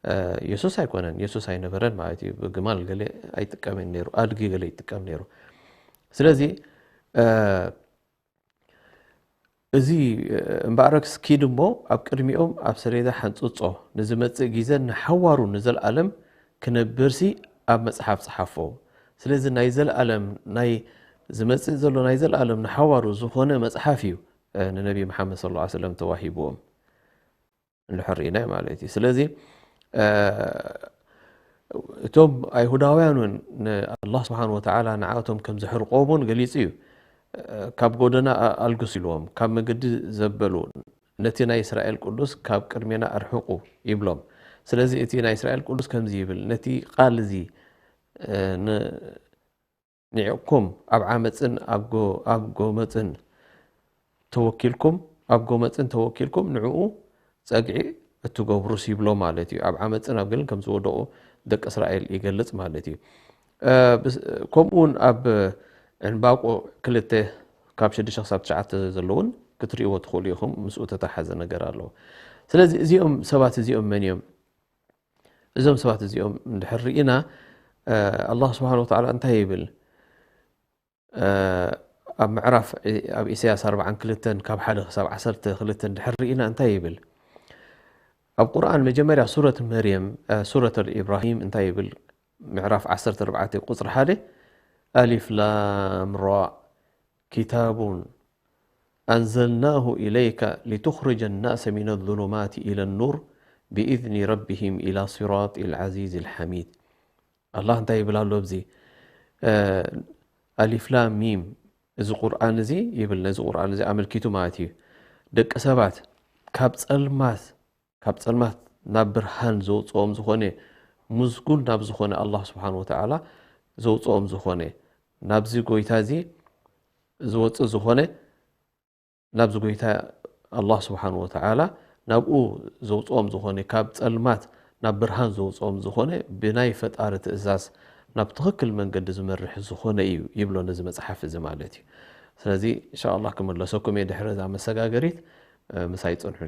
እ፣ የሱስ ኣይኮነን፣ የሱስ ኣይነበረን ማለት እዩ። ብግማል ገለ ኣይጥቀምን ነይሩ፣ ኣድጊ ገለ ይጥቀም ነይሩ። ስለዚ፣ እ፣ እዚ እምበኣረክስ ኪድ እሞ ኣብ ቅድሚኦም ኣብ ሰሌዳ ሓንጽጾ፣ ንዝመጽእ ግዜን ንሓዋሩ ንዘለኣለም ክነብርሲ ኣብ መጽሓፍ ጽሓፎ። ስለዚ ናይ ዘለኣለም፣ ናይ ዝመጽእ ዘሎ ናይ ዘለኣለም ንሓዋሩ ዝኾነ መጽሓፍ እዩ፣ እ፣ ንነቢ መሓመድ ሰለላሁ ዐለይሂ ወሰለም ተዋሂብዎም። እንድሕር ርኢናዮ ማለት እዩ። ስለዚ፣ እ፣ እቶም ኣይሁዳውያን እውን ንኣላህ ስብሓን ወተዓላ ንዓቶም ከም ዘሕርቆም እውን ገሊጹ እዩ። እ፣ ካብ ጎደና ኣ-፣ ኣልግሱ ኢልዎም፣ ካብ መገዲ ዘበሉ፣ ነቲ ናይ እስራኤል ቅዱስ ካብ ቅድሜና ኣርሕቁ ይብሎም። ስለዚ እቲ ናይ እስራኤል ቅዱስ ከምዚ ይብል፣ ነቲ ቃል እዚ፣ እ፣ ን-፣ ኒዕቕኩም ኣብ ዓመጽን ኣብ ጎ-፣ ኣብ ጎመጽን ተወኪልኩም፣ ኣብ ጎመጽን ተወኪልኩም ንዕኡ ጸግዒ እትገብሩስ ይብሎ ማለት እዩ። ኣብ ዓመጽን ኣብ ገልን ከም ዝወደቑ ደቂ እስራኤል ይገልጽ ማለት እዩ። እ፣ ብስ-፣ ከምኡ እውን ኣብ ዕንባቆ ክልተ ካብ ሽዱሽተ ክሳብ ትሽዓተ ዘለውን ክትርእይዎ ትኽእሉ ኢኹም። ምስኡ ተተሓዘ ነገር ኣለዎ። ስለዚ እዚኦም ሰባት እዚኦም መን እዮም? እዞም ሰባት እዚኦም እንድሕር ርኢና፣ እ፣ ኣላህ ስብሓን ወተዓላ እንታይ ይብል? እ፣ ኣብ ምዕራፍ ዒ-፣ ኣብ ኢሳያስ ኣርብዓን ክልተን ካብ ሓደ ክሳብ ዓሰርተ ክልተ እንድሕር ርኢና እንታይ ይብል? ኣብ ቁርኣን መጀመርያ ሱረት መርየም፣ እ፣ ሱረት ኢብራሂም እንታይ ይብል? ምዕራፍ ዓሰርተ ኣርባዕተ ቁጽሪ ሓደ፣ ኣሊፍ ላም ራ፣ ኪታቡን ኣንዘልናሁ ኢለይከ ሊቱኽርጀ ናሰ ሚነ ዙሉማት ኢለ ኑር ብኢዝኒ ረቢሂም ኢላ ሲራጢል ዓዚዝ ልሓሚድ። ኣላህ እንታይ ይብል ኣሎ ኣብዚ? እ፣ ኣሊፍ ላም ሚም፣ እዚ ቁርኣን እዚ ይብል፣ ነዚ ቁርኣን እዚ ኣመልኪቱ ማለት እዩ። ደቂ ሰባት ካብ ጸልማት፣ ካብ ጸልማት ናብ ብርሃን ዘውጽኦም ዝኾነ፣ ምስጉን ናብ ዝኾነ ኣላህ ስብሓን ወተዓላ ዘውጽኦም ዝኾነ፣ ናብዚ ጎይታ እዚ ዝወጽእ ዝኾነ ናብዚ ጎይታ ኣላህ ስብሓን ወተዓላ ናብኡ ዘውፅኦም ዝኾነ፣ ካብ ጸልማት ናብ ብርሃን ዘውፅኦም ዝኾነ፣ ብናይ ፈጣሪ ትእዛዝ ናብ ትኽክል መንገዲ ዝመርሕ ዝኾነ እዩ ይብሎ ነዚ መጽሓፍ እዚ ማለት እዩ። ስለዚ እንሻ ኣላህ ክምለሰኩም እየ ድሕሪ እዛ መሰጋገሪት፣ እ፣ ምሳይ ጽንሑ።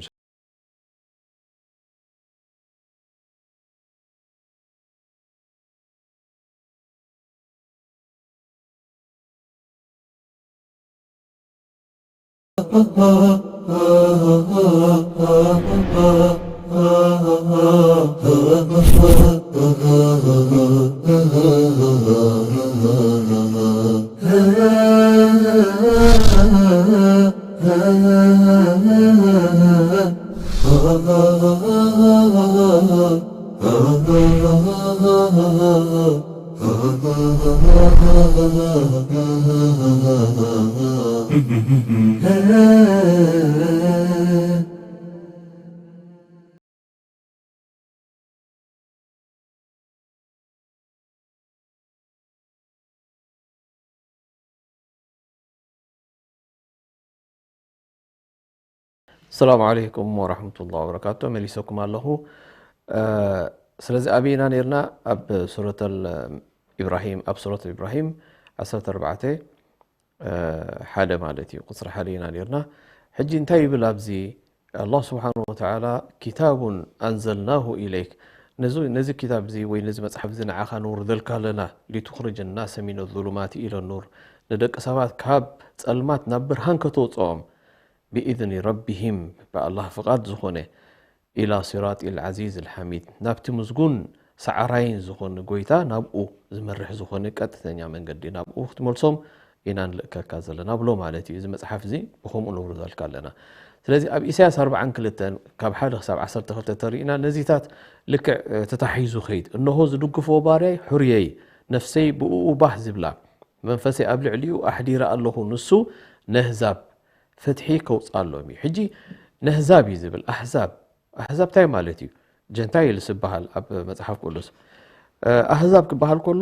ሰላም ዓለይኩም ወራህመቱላሂ ወበረካቱ። መሊሰኩም ኣለኹ። እ፣ ስለዚ ኣበይ ኢና ነይርና? ኣብ ሱረተል ኢብራሂም፣ ኣብ ሱረት ኢብራሂም ዓሰርተ ኣርባዕተ፣ እ፣ ሓደ ማለት እዩ። ቁጽሪ ሓደ ኢና ነይርና። ሕጂ እንታይ ይብል ኣብዚ? ኣላህ ስብሓነሁ ወተዓላ፣ "ኪታቡን ኣንዘልናሁ ኢለይክ"፣ ነዚ፣ ነዚ ኪታብ እዚ ወይ ነዚ መጽሓፍ እዚ ንዓኻ ነውርደልካ ኣለና፣ "ሊቱኽርጅ ናሰ ሚነ ዙሉማት ኢለ ኑር"፣ ንደቂ ሰባት ካብ ጸልማት ናብ ብርሃን ከተውጽኦም፣ "ብኢዝኒ ረቢሂም"፣ ብኣላህ ፍቓድ ዝኾነ፣ "ኢላ ሲራጢል ዓዚዝ ልሓሚድ"፣ ናብቲ ምስጉን ሰዓራይን ዝኾነ ጎይታ፣ ናብኡ ዝመርሕ ዝኾነ ቀጥተኛ መንገዲ፣ ናብኡ ክትመልሶም ኢና ንልእከካ ዘለና ብሎ ማለት እዩ። እዚ መጽሓፍ እዚ ብኸምኡ ነውርደልካ ኣለና። ስለዚ ኣብ ኢሳያስ ኣርብዓን ክልተን ካብ ሓደ ክሳብ ዓሰርተ ክልተ ተሪእና ነዚታት ልክዕ፣ እ፣ ተታሒዙ ኸይድ። "እንሆ ዝድግፎ ባርያይ፣ ሕሩየይ፣ ነፍሰይ ብእኡ ባህ ዝብላ፣ መንፈሰይ ኣብ ልዕሊኡ ኣሕዲረ ኣለኹ፣ ንሱ ነህዛብ ፍትሒ ከውጽኣሎም እዩ።" ሕጂ ነህዛብ እዩ ዝብል፣ ኣህዛብ። ኣህዛብ እንታይ ማለት እዩ? ጀንታይልስ ዝበሃል ኣብ መጽሓፍ ቅዱስ። እ፣ ኣህዛብ ክበሃል ከሎ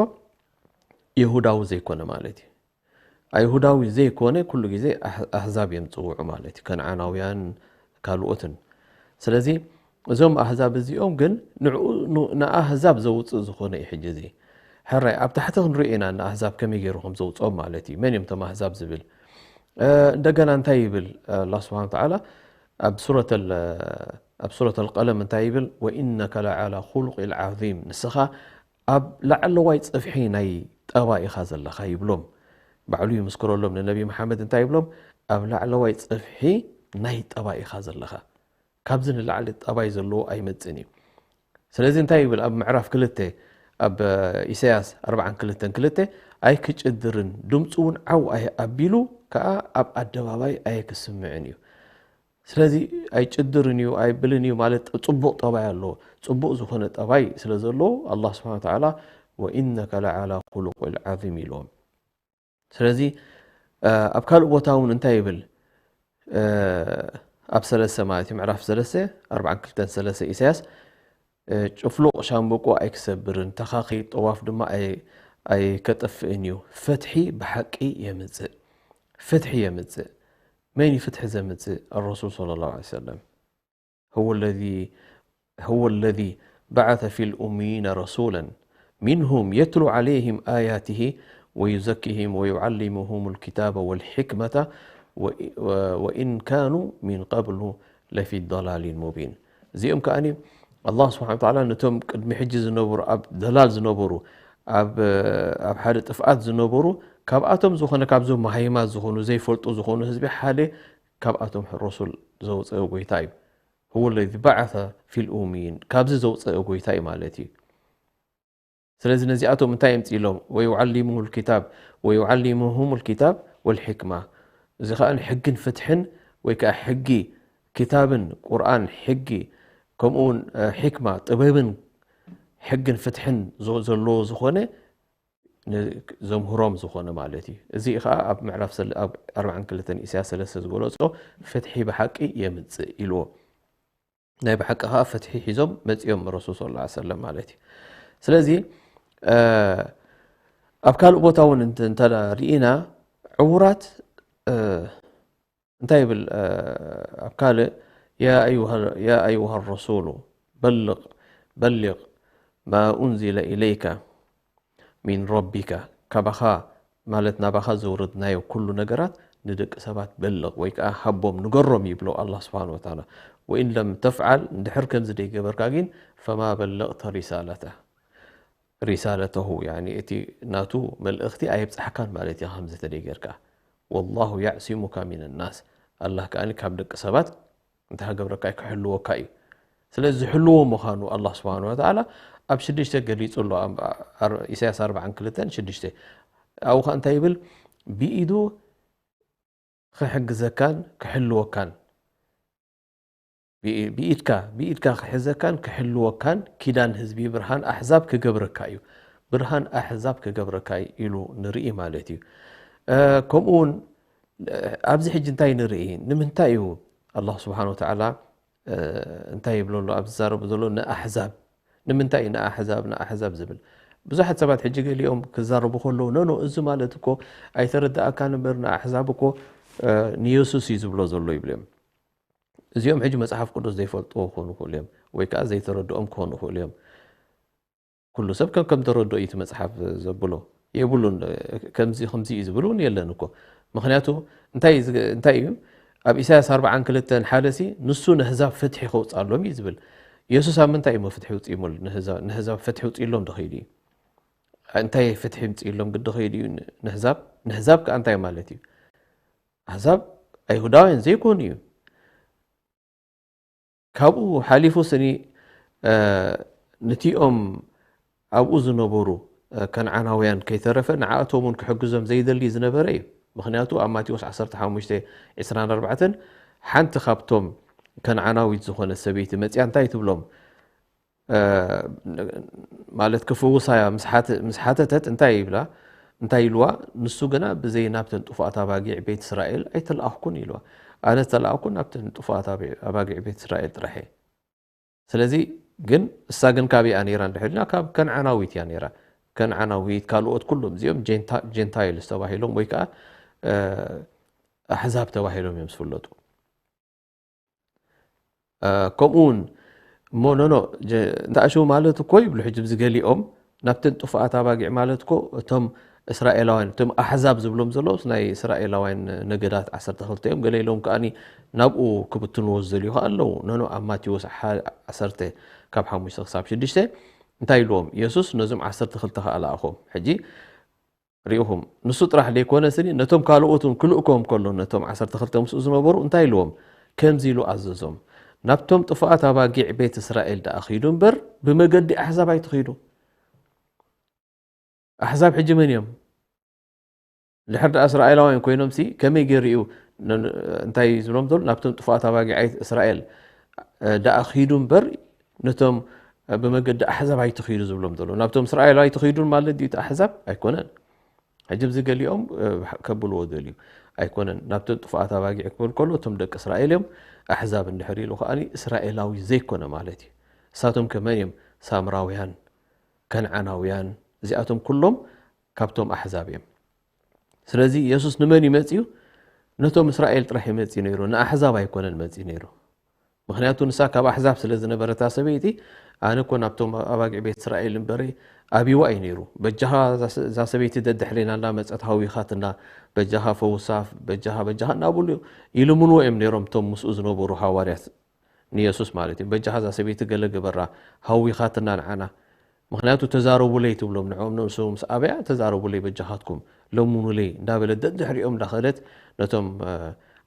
የሁዳዊ ዘይኮነ ማለት እዩ። ኣይሁዳዊ ዘይኮነ ኩሉ ግዜ ኣህ-፣ ኣህዛብ እዮም ዝጽውዑ ማለት እዩ። ከነዓናውያን ካልኦትን። ስለዚ እዞም ኣህዛብ እዚኦም ግን ንዕኡ፣ ን-፣ ንኣህዛብ ዘውጽእ ዝኾነ እዩ ሕጂ እዚ። ሕራይ ኣብ ታሕቲ ክንሪኦ ኢና ንኣህዛብ ከመይ ገይሩ ከም ዘውጽኦም ማለት እዩ። መን እዮም እቶም ኣህዛብ ዝብል? እ፣ እንደገና እንታይ ይብል ኣላህ ስብሓነ ወተዓላ ኣብ ሱረተል፣ ኣብ ሱረተል ቀለም እንታይ ይብል? "ወኢነከ ለዓላ ኹሉቂል ዓዚም"፣ ንስኻ ኣብ ላዕለዋይ ጽፍሒ ናይ ጠባይ ኢኻ ዘለኻ ይብሎም። ባዕሉ ይምስክረሎም ንነቢ መሓመድ፣ እንታይ ይብሎም? "ኣብ ላዕለዋይ ጽፍሒ ናይ ጠባይ ኢኻ ዘለኻ። ካብዚ ንላዕሊ ጠባይ ዘለዎ ኣይመጽእን እዩ።" ስለዚ እንታይ ይብል ኣብ ምዕራፍ ክልተ፣ ኣብ ኢሳያስ ኣርብዓን ክልተን ክልተ፣ "ኣይክጭድርን፣ ድምፁ እውን ዓው ኣይ-፣ ኣቢሉ ከኣ ኣብ ኣደባባይ ኣይክስምዕን እዩ።" ስለዚ ኣይጭድርን እዩ፣ ኣይብልን እዩ ማለት ጽቡቕ ጠባይ ኣለዎ። ጽቡቕ ዝኾነ ጠባይ ስለ ዘለዎ ኣላህ ስብሓነ ወተዓላ "ወኢነከ ለዓላ ኹሉቂል ዓዚም" ኢልዎም። ስለዚ፣ እ፣ ኣብ ካልእ ቦታ እውን እንታይ ይብል? እ፣ ኣብ ሰለስተ ማለት እዩ፣ ምዕራፍ ሰለስተ፣ ኣርብዓን ክልተን ሰለስተ ኢሳያስ፣ እ፣ ጭፍሉቕ ሻምብቆ ኣይክሰብርን፣ ተኻኺ ጠዋፍ ድማ ኣይ-፣ ኣይከጠፍእን እዩ። ፍትሒ ብሓቂ የምጽእ። ፍትሒ የምጽእ። መን እዩ ፍትሒ ዘምጽእ? ኣረሱል ሰለላሁ ዐለይሂ ወሰለም። هو الذي، هو الذي بعث في الأميين رسولا منهم يتلو عليهم آياته ويزكيهم ويعلمهم الكتاب والحكمة و-، و-، وإن كانوا من قبل لفي ضلال مبين። እዚኦም ከኣኒ ኣላህ ስብሓነ ወተዓላ ነቶም ቅድሚ ሕጂ ዝነበሩ፣ ኣብ ደላል ዝነበሩ፣ ኣብ፣ ኣብ ሓደ ጥፍኣት ዝነበሩ፣ ካብኣቶም ዝኾነ፣ ካብዞም መሃይማት ዝኾኑ፣ ዘይፈልጡ ዝኾኑ ህዝቢ ሓደ ካብኣቶም ረሱል ዘውፀአ ጎይታ እዩ። هو الذي بعث في الأميين፣ ካብዚ ዘውፀአ ጎይታ እዩ ማለት እዩ። ስለዚ ነዚኣቶም እንታይ የምፅእሎም? "ወዩዓሊሙሁ ልኪታብ ወዩዓሊሙሁም ልኪታብ ወልሕክማ"። እዚ ኸዓ ሕግን ፍትሕን ወይ ከዓ ሕጊ፣ ክታብን ቁርኣን፣ ሕጊ፣ ከምኡ እውን፣ እ፣ ሕክማ፣ ጥበብን ሕግን ፍትሕን ዘ-፣ ዘለዎ ዝኾነ ን-፣ ዘምህሮም ዝኾነ ማለት እዩ። እዚ ኸዓ ኣብ ምዕራፍ ሰለ-፣ ኣብ ኣርብዓን ክልተን ኢሳያስ ሰለስተ ዝገለጾ ፍትሒ ብሓቂ የምጽእ ኢልዎ። ናይ ብሓቂ ኸዓ ፍትሒ ሒዞም መጺኦም ረሱል ሰለላሁ ዐለይሂ ወሰለም ማለት እዩ። ስለዚ፣ እ፣ ኣብ ካልእ ቦታ እውን እንተ-፣ እንተ ሪኢና ዕዉራት፣ እ፣ እንታይ ይብል ኣብ ካልእ፣ يا أيها الرسول بلغ بلغ ما أنزل إليك من ربك، ካባኻ ማለት ናባኻ ዘውረድናዮ ኩሉ ነገራት ንደቂ ሰባት በልቕ ወይ ከዓ ሃቦም ንገሮም ይብሎ ኣላህ ስብሓን ወተዓላ። وإن لم تفعل، እንድሕር ከምዚ ደይገበርካ ግን فما بلغت رسالته رسالته، ያኒ እቲ ናቱ መልእኽቲ ኣየብጻሕካን ማለት እያ። ከምዚ ተደይገርካ والله يعصمك من الناس، ኣላህ ከኣ ካብ ደቂ ሰባት እንታይ ክገብረካ እዩ? ክሕልወካ እዩ። ስለዚ ዝሕልዎ ምዃኑ ኣላህ ስብሓን ወተዓላ ኣብ ሽዱሽተ ገሊጹ ኣሎ። ኢሳያስ ኣርባዓን ክልተን ሽዱሽተ ኣብኡ ኸ እንታይ ይብል? ብኢዱ ክሕግዘካን ክሕልወካን ብኢድካ ብኢድካ ክሕዘካን ክሕልወካን ኪዳን ህዝቢ ብርሃን ኣሕዛብ ክገብረካ እዩ። ብርሃን ኣሕዛብ ክገብረካ እዩ ኢሉ ንርኢ ማለት እዩ። ከምኡ እውን ኣብዚ ሕጂ እንታይ ንርኢ? ንምንታይ እዩ ኣላህ ስብሓን ወተዓላ እንታይ ይብሎ ኣሎ? ኣብ ዝዛረቡ ዘሎ ንኣሕዛብ ንምንታይ እዩ ንኣሕዛብ ንኣሕዛብ ዝብል? ብዙሓት ሰባት ሕጂ ገሊኦም ክዛረቡ ከለዉ፣ ኖኖ፣ እዚ ማለት እኮ ኣይተረዳእካን እምበር ንኣሕዛብ እኮ ንየሱስ እዩ ዝብሎ ዘሎ ይብሉ እዮም። እዚኦም ሕጂ መጽሓፍ ቅዱስ ዘይፈልጥዎ ክኾኑ ይኽእሉ እዮም፣ ወይ ከዓ ዘይተረድኦም ክኾኑ ይኽእሉ እዮም። ኩሉ ሰብ ከም ከም ተረድኦ እዩ እቲ መጽሓፍ ዘብሎ። የብሉን፣ ከምዚ ከምዚ እዩ ዝብል እውን የለን እኮ። ምኽንያቱ እንታይ እዩ ዝገ- እንታይ እዩ ኣብ ኢሳያስ ኣርባዓን ክልተን ሓደ ሲ ንሱ ነህዛብ ፍትሒ ከውፅኣሎም እዩ ዝብል። የሱስ ኣብ ምንታይ እዩ ፍትሒ ውፅእሞል? ነህዛብ ፍትሒ ውፅእሎም ዶ ኸይዱ እዩ? እንታይ ፍትሒ ምፅእሎም ግዲ ኸይዱ እዩ? ነህዛብ ነህዛብ ከዓ እንታይ ማለት እዩ? ኣህዛብ ኣይሁዳውያን ዘይኮኑ እዩ። ካብኡ ሓሊፉ ስኒ ነቲኦም ኣብኡ ዝነበሩ ከነዓናውያን ከይተረፈ ንዓእቶም እውን ክሕግዞም ዘይደሊ ዝነበረ እዩ። ምክንያቱ ኣብ ማቴዎስ ዓሰርተ ሓሙሽተ ዕስራን ኣርባዕተን ሓንቲ ካብቶም ከነዓናዊት ዝኾነት ሰበይቲ መፅያ እንታይ ትብሎም? ማለት ክፍውሳ እያ ምስ ሓተተት እንታይ ይብላ? እንታይ ኢልዋ? ንሱ ግና ብዘይ ናብተን ጥፉኣት ኣባጊዕ ቤት እስራኤል ኣይተለኣኽኩን ኢልዋ። ኣነ ዝተለኣኽኩ ናብተን ጥፉኣት ኣባጊዕ ቤት እስራኤል ጥራሕ እየ። ስለዚ ግን እሳ ግን ካብ እያ ነይራ እንድሕር ኢልና ካብ ከነዓናዊት እያ ነይራ። ከነዓናዊት ካልኦት ኩሎም እዚኦም ጀንታይልስ ተባሂሎም ወይ ከዓ ኣሕዛብ ተባሂሎም እዮም ዝፍለጡ። ከምኡ እውን እሞ ኖኖ እንተኣሽው ማለት እኮ ይብሉ ሕጂ ብዚ ገሊኦም ናብተን ጥፉኣት ኣባጊዕ ማለት እኮ እቶም እስራኤላውያን እቶም ኣሕዛብ ዝብሎም ዘለውስ ናይ እስራኤላውያን ነገዳት ዓሰርተ ክልተ እዮም። ገለ ኢሎም ከኣ ናብኡ ክብትንዎ ዝደልዩ ከኣ ኣለዉ። ኖኖ ኣብ ማቴዎስ ዓሰርተ ካብ ሓሙሽተ ክሳብ ሽዱሽተ እንታይ ኢልዎም? የሱስ ነዞም ዓሰርተ ክልተ ከኣ ለኣኾም። ሕጂ ርኢኹም ንሱ ጥራሕ ዘይኮነ ስኒ ነቶም ካልኦት እውን ክልእኮም ከሎ ነቶም ዓሰርተ ክልተ ምስኡ ዝነበሩ እንታይ ኢልዎም? ከምዚ ኢሉ ኣዘዞም፣ ናብቶም ጥፉኣት ኣባጊዕ ቤት እስራኤል ደኣ ኺዱ እምበር ብመገዲ ኣሕዛብ ኣይትኺዱ። ኣሕዛብ ሕጂ መን እዮም? ድሕር ደኣ እስራኤላውያን ኮይኖም ሲ ከመይ ገይሩ እዩ እንታይ ዝብሎም ዘሎ ናብቶም ጥፉኣት ኣባጊዕ እስራኤል ደኣ ኺዱ እምበር ነቶም ብመገዲ ኣሕዛብ ኣይትኺዱ ዝብሎም ዘሎ ናብቶም እስራኤል ኣይትኺዱን ማለት ድዩ እቲ ኣሕዛብ ኣይኮነን። ሕጂ ብዚ ገሊኦም ከብልዎ ደልዩ ኣይኮነን ናብተን ጥፉኣት ኣባጊዕ ክብል ከሎ እቶም ደቂ እስራኤል እዮም። ኣሕዛብ እንድሕር ኢሉ ከኣ እስራኤላዊ ዘይኮነ ማለት እዩ። እሳቶም ከመን እዮም? ሳምራውያን፣ ከነዓናውያን፣ እዚኣቶም ኩሎም ካብቶም ኣሕዛብ እዮም። ስለዚ የሱስ ንመን እዩ መፅዩ? ነቶም እስራኤል ጥራሕ እዩ መፅዩ ነይሩ፣ ንኣሕዛብ ኣይኮነን መፅዩ ነይሩ። ምክንያቱ ንሳ ካብ ኣሕዛብ ስለ ዝነበረታ ሰበይቲ ኣነ እኮ ናብቶም ኣባጊዕ ቤት እስራኤል እምበረ ኣብዋ እዩ ነይሩ። በጃኻ እዛ ሰበይቲ ደድሕሬና እንዳመፀት ሃዊኻትና በጃኻ ፈውሳ በጃኻ በጃኻ እናብሉ ይልምንዎ እዮም ነይሮም እቶም ምስኡ ዝነበሩ ሃዋርያት ንየሱስ ማለት እዩ። በጃኻ እዛ ሰበይቲ ገለ ግበራ ሃዊኻትና ንዓና ምክንያቱ ተዛረቡለይ ትብሎም ንዕኦም ንእሱ ምስ ኣበያ ተዛረቡለይ በጃኻትኩም ለምኑለይ እንዳበለት ደድሕሪኦም እንዳኸደት ነቶም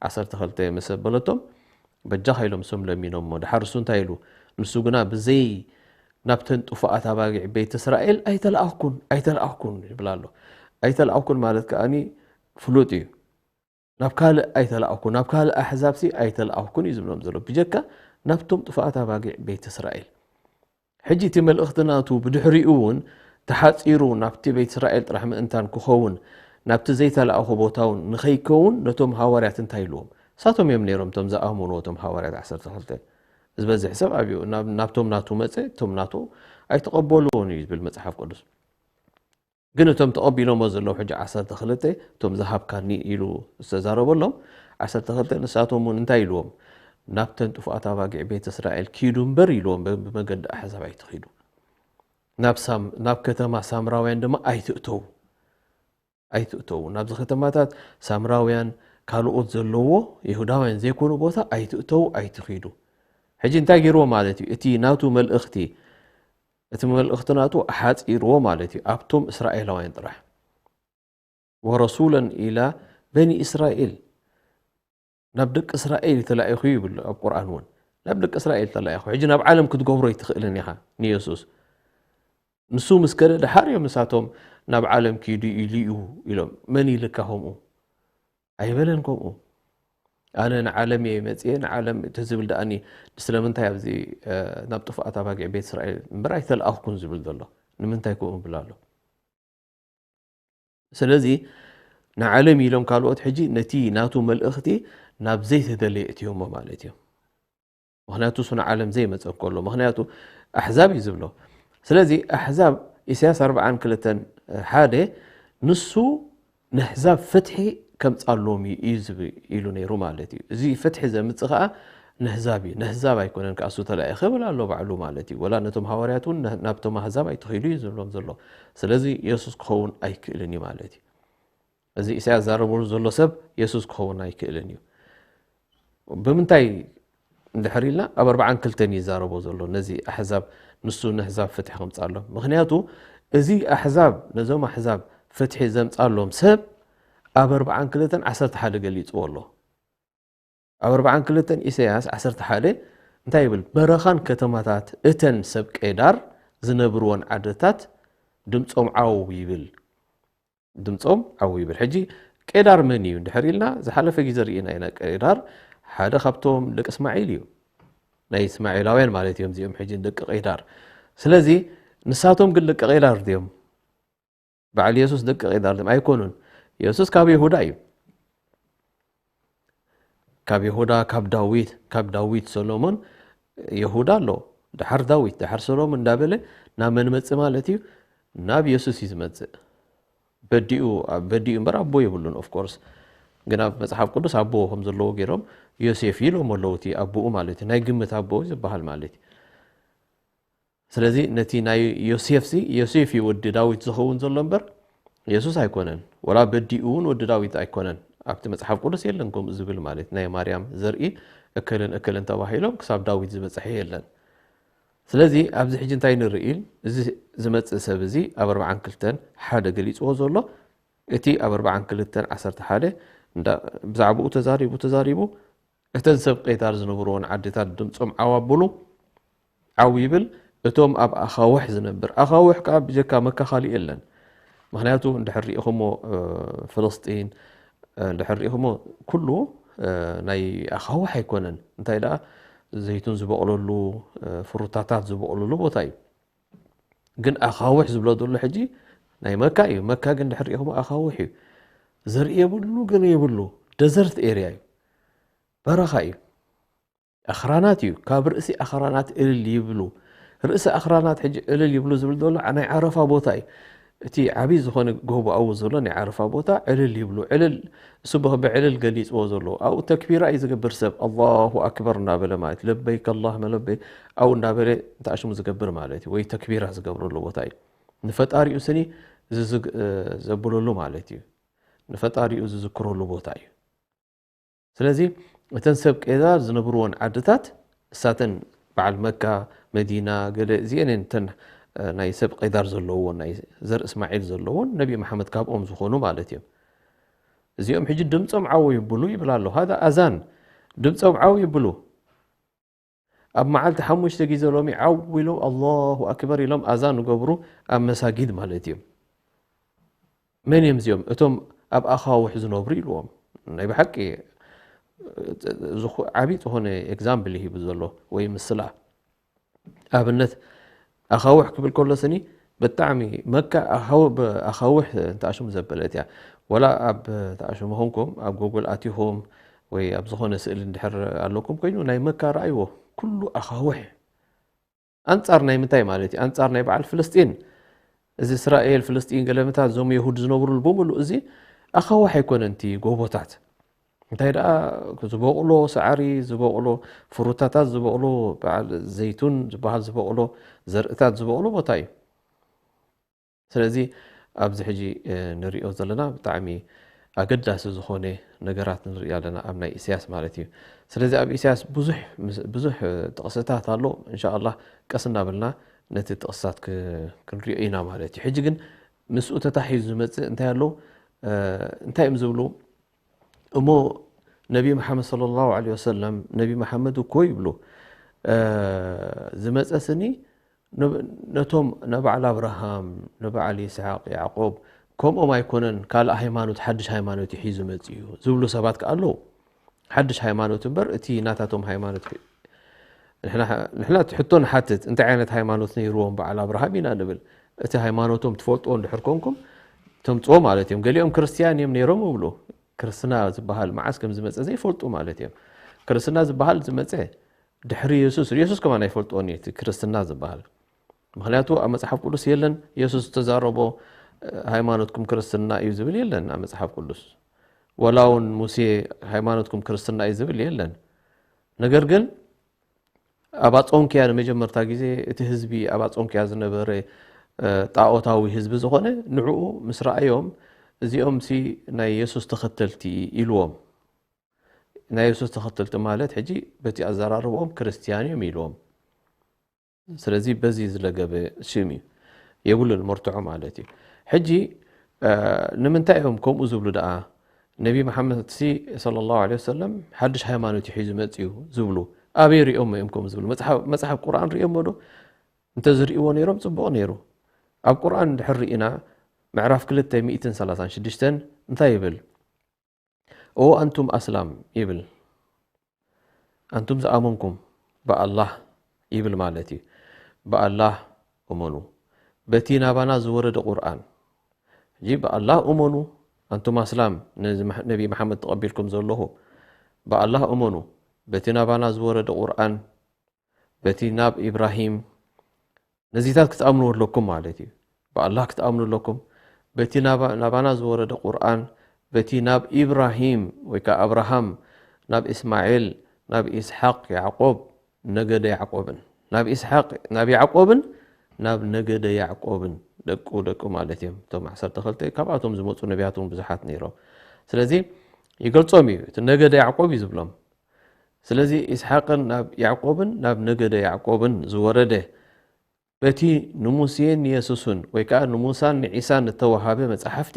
ዓሰርተ ክልተ ምስ ኣበለቶም በጃኻ ኢሎም እሶም ለሚኖሞ። ድሓር እሱ እንታይ ኢሉ? ንሱ ግና ብዘይ ናብተን ጥፉኣት ኣባጊዕ ቤት እስራኤል ኣይተለኣኽኩን ኣይተለኣኽኩን ይብል ኣሎ። ኣይተለኣኽኩን ማለት ከኣ ፍሉጥ እዩ። ናብ ካልእ ኣይተለኣኽኩን ናብ ካልእ ኣሕዛብሲ ኣይተለኣኽኩን እዩ ዝብሎም ዘሎ ብጀካ ናብቶም ጥፉኣት ኣባጊዕ ቤት እስራኤል። ሕጂ እቲ መልእኽቲ ናቱ ብድሕሪኡ እውን ተሓጺሩ ናብቲ ቤት እስራኤል ጥራሕ ምእንታን ክኸውን ናብቲ ዘይተላእኹ ቦታ እውን ንኸይከውን ነቶም ሃዋርያት እንታይ ኢልዎም? እሳቶም እዮም ነይሮም እቶም ዝኣመኑ እቶም ሃዋርያት ዓሰርተ ክልተ ዝበዝሕ ሰብ ኣብዩ ናብቶም ናቱ መጸ እቶም ናቱ ኣይተቐበልዎን እዩ ዝብል መጽሓፍ ቅዱስ። ግን እቶም ተቐቢሎሞ ዘለዉ ሕጂ ዓሰርተ ክልተ እቶም ዝሃብካኒ ኢሉ ዝተዛረበሎም ዓሰርተ ክልተ ንሳቶም እውን እንታይ ኢልዎም? "ናብተን ጥፉኣት ኣባጊዕ ቤት እስራኤል ኪዱ እምበር" ኢልዎም፣ "ብ-፣ ብመገዲ ኣሕዛብ ኣይትኺዱ። ናብ ሳም-፣ ናብ ከተማ ሳምራውያን ድማ ኣይትእተዉ፣ ኣይትእተዉ። ናብዚ ከተማታት ሳምራውያን ካልኦት ዘለዎ ይሁዳውያን ዘይኮኑ ቦታ ኣይትእተዉ፣ ኣይትኺዱ።" ሕጂ እንታይ ገይርዎ ማለት እዩ? እቲ ናቱ መልእኽቲ፣ እቲ መልእኽቲ ናቱ ሓጺርዎ ማለት እዩ፣ ኣብቶም እስራኤላውያን ጥራሕ። "ወረሱለን ኢላ በኒ እስራኤል"፣ ናብ ደቂ እስራኤል ተላኢኹ ይብል ኣብ ቁርኣን እውን። ናብ ደቂ እስራኤል ተላኢኹ። ሕጂ ናብ ዓለም ክትገብሮ ኣይትኽእልን ኢኻ ንየሱስ። ንሱ ምስ ከደ ደሓር እዮም ንሳቶም ናብ ዓለም ኪዱ ኢሉ እዩ ኢሎም። መን ኢልካ ከምኡ? ኣይበለን ከምኡ። "ኣነ ንዓለም እየ መጽየ፣ ንዓለም" እቲ ዝብል ደኣኒ ስለምንታይ ኣብዚ፣ እ፣ ናብ ጥፉኣት ኣባጊዕ ቤት እስራኤል እምበር ኣይተለኣኽኩን ዝብል ዘሎ? ንምንታይ ከምኡ ይብል ኣሎ? ስለዚ ንዓለም ኢሎም ካልኦት ሕጂ ነቲ ናቱ መልእኽቲ ናብ ዘይተደለየ እትዮሞ ማለት እዩ። ምኽንያቱ እሱ ንዓለም ዘይመጸ እንከሎ፣ ምኽንያቱ ኣሕዛብ እዩ ዝብሎ። ስለዚ ኣሕዛብ፣ ኢሳያስ ኣርብዓን ክልተን ሓደ፣ ንሱ ንኣሕዛብ ፍትሒ ከምጻሎም እዩ፣ እዩ ዝብ-፣ ኢሉ ነይሩ ማለት እዩ። እዚ ፍትሒ ዘምጽእ ከኣ ንኣሕዛብ እዩ። ንኣሕዛብ ኣይኮነን ከኣ እሱ ተላኢኸ ይብል ኣሎ ባዕሉ ማለት እዩ። ወላ ነቶም ሃዋርያት እውን ን-፣ ናብቶም ኣሕዛብ ኣይትኺዱ እዩ ዝብሎም ዘሎ። ስለዚ የሱስ ክኸውን ኣይክእልን እዩ ማለት እዩ። እዚ ኢሳያስ ዛረበሉ ዘሎ ሰብ የሱስ ክኸውን ኣይክእልን እዩ። ብምንታይ እንድሕር ኢልና፣ ኣብ ኣርብዓን ክልተን እዩ ይዛረቦ ዘሎ፣ ነዚ ኣሕዛብ፣ ንሱ ንኣሕዛብ ፍትሒ ከምጻሎም። ምኽንያቱ፣ እዚ ኣሕዛብ፣ ነዞም ኣሕዛብ ፍትሒ ዘምጻሎም ሰብ ኣብ ኣርብዓን ክልተን ዓሰርተ ሓደ ገሊጽዎ ኣሎ። ኣብ ኣርብዓን ክልተን ኢሳያስ ዓሰርተ ሓደ እንታይ ይብል? "በረኻን ከተማታት እተን ሰብ ቄዳር ዝነብርወን ዓድታት ድምጾም ዓው ይብል። ድምጾም ዓው ይብል።" ሕጂ ቄዳር መን እዩ እንድሕር ኢልና፣ ዝሓለፈ ግዜ ርኢና ኢና። ቄዳር ሓደ ካብቶም ደቂ እስማዒል እዩ። ናይ እስማዒላውያን ማለት እዮም እዚኦም ሕጂ ደቂ ቄዳር። ስለዚ ንሳቶም ግን ደቂ ቄዳር ድዮም? በዓል የሱስ ደቂ ቄዳር ድዮም? ኣይኮኑን። የሱስ ካብ ይሁዳ እዩ። ካብ ይሁዳ፣ ካብ ዳዊት፣ ካብ ዳዊት ሰሎሞን፣ ይሁዳ ኣሎ፣ ደሓር ዳዊት፣ ደሓር ሰሎሞን እንዳበለ ናብ መን መጽእ ማለት እዩ? ናብ የሱስ እዩ ዝመጽእ። በዲኡ፣ በዲኡ እምበር ኣቦ የብሉን፣ of course። ግን ኣብ መጽሓፍ ቅዱስ ኣቦ ከም ዘለዎ ገይሮም ዮሴፍ ኢሎም ኣለዉ፣ እቲ ኣቦኡ ማለት እዩ፣ ናይ ግምት ኣቦ ዝበሃል ማለት እዩ። ስለዚ ነቲ ናይ ዮሴፍሲ፣ ዮሴፍ እዩ ወዲ ዳዊት ዝኸውን ዘሎ እምበር የሱስ ኣይኮነን። ወላ በዲኡ እውን ወዲ ዳዊት ኣይኮነን። ኣብቲ መጽሓፍ ቅዱስ የለን ከምኡ ዝብል ማለት፣ ናይ ማርያም ዘርኢ እከልን እከልን ተባሂሎም ክሳብ ዳዊት ዝበጽሐ የለን። ስለዚ ኣብዚ ሕጂ እንታይ ንርኢ ኢል፣ እዚ ዝመጽእ ሰብ እዚ ኣብ ኣርብዓን ክልተን ሓደ ገሊጽዎ ዘሎ፣ እቲ ኣብ ኣርብዓን ክልተን ዓሰርተ ሓደ እንዳ-፣ ብዛዕባኡ ተዛሪቡ፣ ተዛሪቡ፣ እተን ሰብ ቄዳር ዝነብርወን ዓድታት ድምጾም ዓው ኣብሉ፣ ዓው ይብል። እቶም ኣብ ኣኻውሕ ዝነብር፣ ኣኻውሕ ከኣ ብጀካ መካ ካልእ የለን። ምኽንያቱ እንድሕር ሪኢኹሞ፣ እ፣ ፍልስጢን፣ እ፣ እንድሕር ሪኢኹሞ፣ ኩሉ፣ እ፣ ናይ ኣኻውሕ ኣይኮነን። እንታይ ደኣ ዘይቱን ዝበቑለሉ፣ እ፣ ፍሩታታት ዝበቑለሉ ቦታ እዩ። ግን ኣኻውሕ ዝብሎ ዘሎ ሕጂ ናይ መካ እዩ። መካ ግን እንድሕር ሪኢኹሞ ኣኻውሕ እዩ። ዘርኢ የብሉ፣ ግን የብሉ። ደዘርት ኤርያ እዩ። በረኻ እዩ። ኣኽራናት እዩ። ካብ ርእሲ ኣኽራናት እልል ይብሉ። ርእሲ ኣኽራናት ሕጂ እልል ይብሉ ዝብል ዘሎ ናይ ዓረፋ ቦታ እዩ። እቲ ዓብዪ ዝኾነ ጎቦ ኣብኡ ዘሎ ናይ ዓረፋ ቦታ ዕልል ይብሉ። ዕልል፣ እሱ ብ-፣ ብዕልል ገሊጽዎ ዘሎ። ኣብኡ ተክቢራ እዩ ዝገብር ሰብ። ኣላሁ ኣክበር እናበለ ማለት፣ ለበይክ ኣላሁመ ለበይክ፣ ኣብኡ እናበለ እንተኣሽሙ ዝገብር ማለት እዩ። ወይ ተክቢራ ዝገብረሉ ቦታ እዩ። ንፈጣሪኡ ስኒ ዝዝግ-፣ እ፣ ዘብለሉ ማለት እዩ። ንፈጣሪኡ ዝዝክረሉ ቦታ እዩ። ስለዚ እተን ሰብ ቄዳር ዝነብርወን ዓድታት፣ እሳተን በዓል መካ፣ መዲና፣ ገለ እዚአን እየን እተን፣ እ፣ ናይ ሰብ ቄዳር ዘለዎን ናይ ዘር እስማዒል ዘለዎን ነቢ መሓመድ ካብኦም ዝኾኑ ማለት እዮም። እዚኦም ሕጂ ድምጾም ዓው ይብሉ ይብል ኣሎ። ሃዛ ኣዛን፣ ድምጾም ዓው ይብሉ። ኣብ መዓልቲ ሓሙሽተ ግዜ ሎሚ ዓው ኢሎም ኣላሁ ኣክበር ኢሎም ኣዛን ይገብሩ ኣብ መሳጊድ ማለት እዮም። መን እዮም እዚኦም? እቶም ኣብ ኣኻውሕ ዝነብሩ ኢልዎም። ናይ ብሓቂ ዝኹ-፣ ዓብዪ ዝኾነ ኤግዛምፕል ሂቡ ዘሎ ወይ ምስላ። ኣብነት ኣኻውሕ ክብል ከሎ ስኒ ብጣዕሚ መካ ኣኻው-፣ ብ-፣ ኣኻውሕ እንተኣሽሙ ዘበለት እያ። ወላ ኣብ ተኣሽሙ ኾንኩም ኣብ ጎግል ኣቲኹም ወይ ኣብ ዝኾነ ስእሊ እንድሕር ኣለኩም ኮይኑ ናይ መካ ረኣይዎ። ኩሉ ኣኻውሕ። ኣንጻር ናይ ምንታይ ማለት እዩ? ኣንጻር ናይ በዓል ፍልስጢን። እዚ እስራኤል፣ ፍልስጢን፣ ገለመታት እዞም የሁድ ዝነብሩሉ ብምሉእ እዚ ኣኻውሕ ኣይኮነን እቲ ጎቦታት። እንታይ ደኣ ዝበቑሎ ሳዕሪ ዝበቑሎ ፍሩታታት ዝበቑሎ በዓል ዘይቱን ዝበሃል ዝበቑሎ ዘርእታት ዝበቑሎ ቦታ እዩ። ስለዚ ኣብዚ ሕጂ ንሪኦ ዘለና ብጣዕሚ ኣገዳሲ ዝኾነ ነገራት ንርኢ ኣለና ኣብ ናይ ኢሳያስ ማለት እዩ። ስለዚ ኣብ ኢሳያስ ብዙሕ ብዙሕ ጥቕስታት ኣሎ። እንሻ ኣላህ ቀስ እናበልና ነቲ ጥቕስታት ክንሪኦ ኢና ማለት እዩ። ሕጂ ግን ምስኡ ተታሒዙ ዝመፅእ እንታይ ኣሎ? እንታይ እዮም ዝብሉ? እሞ ነቢ መሓመድ ሰለላሁ ዐለይሂ ወሰለም ነቢ መሓመድ እኮ ይብሉ ዝመፀ ስኒ ነቶም ንበዓል ኣብርሃም ንበዓል ይስሓቅ ያዕቆብ ከምኦም ኣይኮነን ካልእ ሃይማኖት ሓድሽ ሃይማኖት እዩ ሒዙ መፅኡ ዝብሉ ሰባት ከ ኣለዉ። ሓድሽ ሃይማኖት እምበር እቲ ናታቶም ሃይማኖት ንሕና ትሕቶ ንሓትት እንታይ ዓይነት ሃይማኖት ነይርዎም በዓል ኣብርሃም ኢና ንብል። እቲ ሃይማኖቶም ትፈልጥዎ እንድሕር ኮንኩም ተምፅዎ ማለት እዮም። ገሊኦም ክርስትያን እዮም ነይሮም ይብሉ። ክርስትና ዝበሃል መዓስ ከም ዝመፀ ዘይፈልጡ ማለት እዮም። ክርስትና ዝበሃል ዝመፀ ድሕሪ የሱስ። የሱስ ከማን ኣይፈልጥዎን እዩ እቲ ክርስትና ዝበሃል። ምክንያቱ ኣብ መፅሓፍ ቅዱስ የለን። የሱስ ዝተዛረቦ ሃይማኖትኩም ክርስትና እዩ ዝብል የለን ኣብ መፅሓፍ ቅዱስ። ወላ እውን ሙሴ ሃይማኖትኩም ክርስትና እዩ ዝብል የለን። ነገር ግን ኣብ ኣጾንክያ ንመጀመርታ ግዜ እቲ ህዝቢ ኣብ ኣጾንክያ ዝነበረ ጣዖታዊ ህዝቢ ዝኾነ ንዕኡ ምስ ረኣዮም እዚኦም ሲ ናይ የሱስ ተኸተልቲ ኢልዎም። ናይ የሱስ ተኸተልቲ ማለት ሕጂ በቲ ኣዘራርቦም ክርስትያን እዮም ኢልዎም። ስለዚ በዚ ዝለገበ ሽም እዩ የብሉን መርትዖ ማለት እዩ። ሕጂ ንምንታይ እዮም ከምኡ ዝብሉ ደኣ? ነቢ መሓመድ ሲ ሰለላሁ ዐለይሂ ወሰለም ሓድሽ ሃይማኖት እዩ ሒዙ መፅኡ ዝብሉ ኣበይ ሪኦም እዮም ከምኡ ዝብሉ? መፅሓፍ ቁርኣን ሪኦሞ ዶ? እንተዝርእይዎ ነይሮም ፅቡቕ ነይሩ። ኣብ ቁርኣን እንድሕር ርኢና ምዕራፍ ክልተ ሚእትን ሰላሳን ሽዱሽተን እንታይ ይብል? ኦ ኣንቱም ኣስላም ይብል። ኣንቱም ዝኣመንኩም ብኣላህ ይብል ማለት እዩ። ብኣላህ እመኑ በቲ ናባና ዝወረደ ቁርኣን። ሕጂ ብኣላህ እመኑ ኣንቱም ኣስላም ነዚ ነቢ መሓመድ ተቐቢልኩም ዘለኹ ብኣላህ እመኑ በቲ ናባና ዝወረደ ቁርኣን በቲ ናብ ኢብራሂም ነዚታት ክትኣምኑ ኣለኩም ማለት እዩ። ብኣላህ ክትኣምኑ ኣለኩም በቲ ናባና ዝወረደ ቁርኣን በቲ ናብ ኢብራሂም ወይ ከዓ ኣብርሃም ናብ እስማኤል ናብ ኢስሓቅ ያዕቆብ ነገደ ያዕቆብን ናብ ኢስሓቅ ናብ ያዕቆብን ናብ ነገደ ያዕቆብን ደቁ ደቁ ማለት እዮም። እቶም ዓሰርተ ክልተ ካብኣቶም ዝመፁ ነቢያት እውን ብዙሓት ነይሮም። ስለዚ ይገልፆም እዩ እቲ ነገደ ያዕቆብ እዩ ዝብሎም። ስለዚ ኢስሓቅን ናብ ያዕቆብን ናብ ነገደ ያዕቆብን ዝወረደ በቲ ንሙሴን ንየሱስን ወይ ከዓ ንሙሳን ንዒሳን እተወሃበ መጻሕፍቲ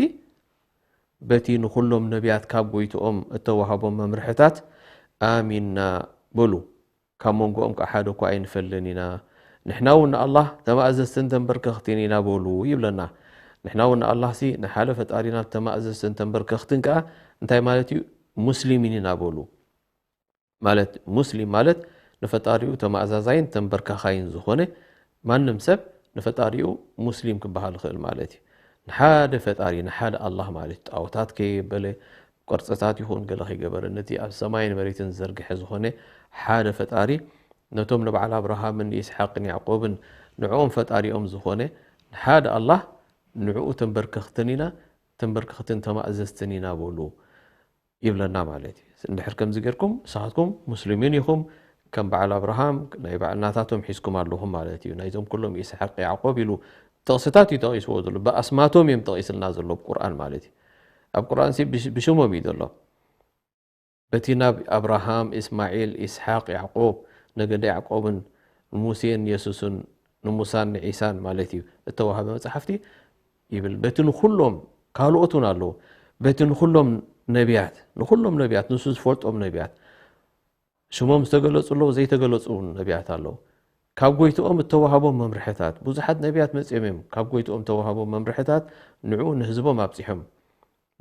በቲ ንኹሎም ነቢያት ካብ ጎይትኦም እተወሃቦም መምርሕታት ኣሚንና በሉ። ካብ መንጎኦም ከዓ ሓደ እኳ ኣይንፈልን ኢና። ንሕና እውን ንኣላህ ተማእዘዝትን ተንበርከኽትን ኢና በሉ ይብለና። ንሕና እውን ንኣላህ ሲ ንሓደ ፈጣሪና ተማእዘዝትን ተንበርከኽትን ከዓ እንታይ ማለት እዩ? ሙስሊሚን ኢና በሉ። ማለት ሙስሊም ማለት ንፈጣሪኡ ተማእዛዛይን ተንበርካኻይን ዝኾነ ማንም ሰብ ንፈጣሪኡ ሙስሊም ክበሃል ይኽእል ማለት እዩ። ንሓደ ፈጣሪ ንሓደ ኣላህ ማለት እዩ። ጣዖታት ከየበለ ቅርፅታት ይኹን ገለ ከይገበረ ነቲ ኣብ ሰማይን መሬትን ዝዘርግሐ ዝኾነ ሓደ ፈጣሪ ነቶም ንበዓል ኣብርሃምን ንኢስሓቅን ያዕቆብን ንዕኦም ፈጣሪኦም ዝኾነ ንሓደ ኣላህ ንዕኡ ተንበርከኽትን ኢና ተንበርከኽትን ተማእዘዝትን ኢና በሉ። ይብለና ማለት እዩ። እንድሕር ከምዚ ጌርኩም ንስኻትኩም ሙስሊሚን ኢኹም ከም በዓል ኣብርሃም ናይ በዓል ናታቶም ሒዝኩም ኣለኹም ማለት እዩ። ናይዞም ኩሎም ኢስሓቅ ያዕቆብ ኢሉ ጥቕስታት እዩ ጠቒስዎ ዘሎ ብኣስማቶም እዮም ጠቒስልና ዘሎ ቁርኣን ማለት እዩ። ኣብ ቁርኣን ሲ ብሽሞም እዩ ዘሎ። በቲ ናብ ኣብርሃም፣ እስማዒል፣ ኢስሓቅ፣ ያዕቆብ፣ ነገደ ያዕቆብን ንሙሴን የሱስን ንሙሳን ንዒሳን ማለት እዩ እተዋህበ መጻሕፍቲ ይብል። በቲ ንኹሎም ካልኦት እውን ኣለዉ። በቲ ንኹሎም ነቢያት ንኹሎም ነቢያት ንሱ ዝፈልጦም ነቢያት ሽሞም ዝተገለጹ ኣለዉ፣ ዘይተገለጹ እውን ነቢያት ኣለዉ። ካብ ጎይትኦም እተዋህቦም መምርሕታት ብዙሓት ነቢያት መጺኦም እዮም። ካብ ጎይትኦም እተዋህቦም መምርሕታት ንዕኡ ንህዝቦም ኣብጺሖም።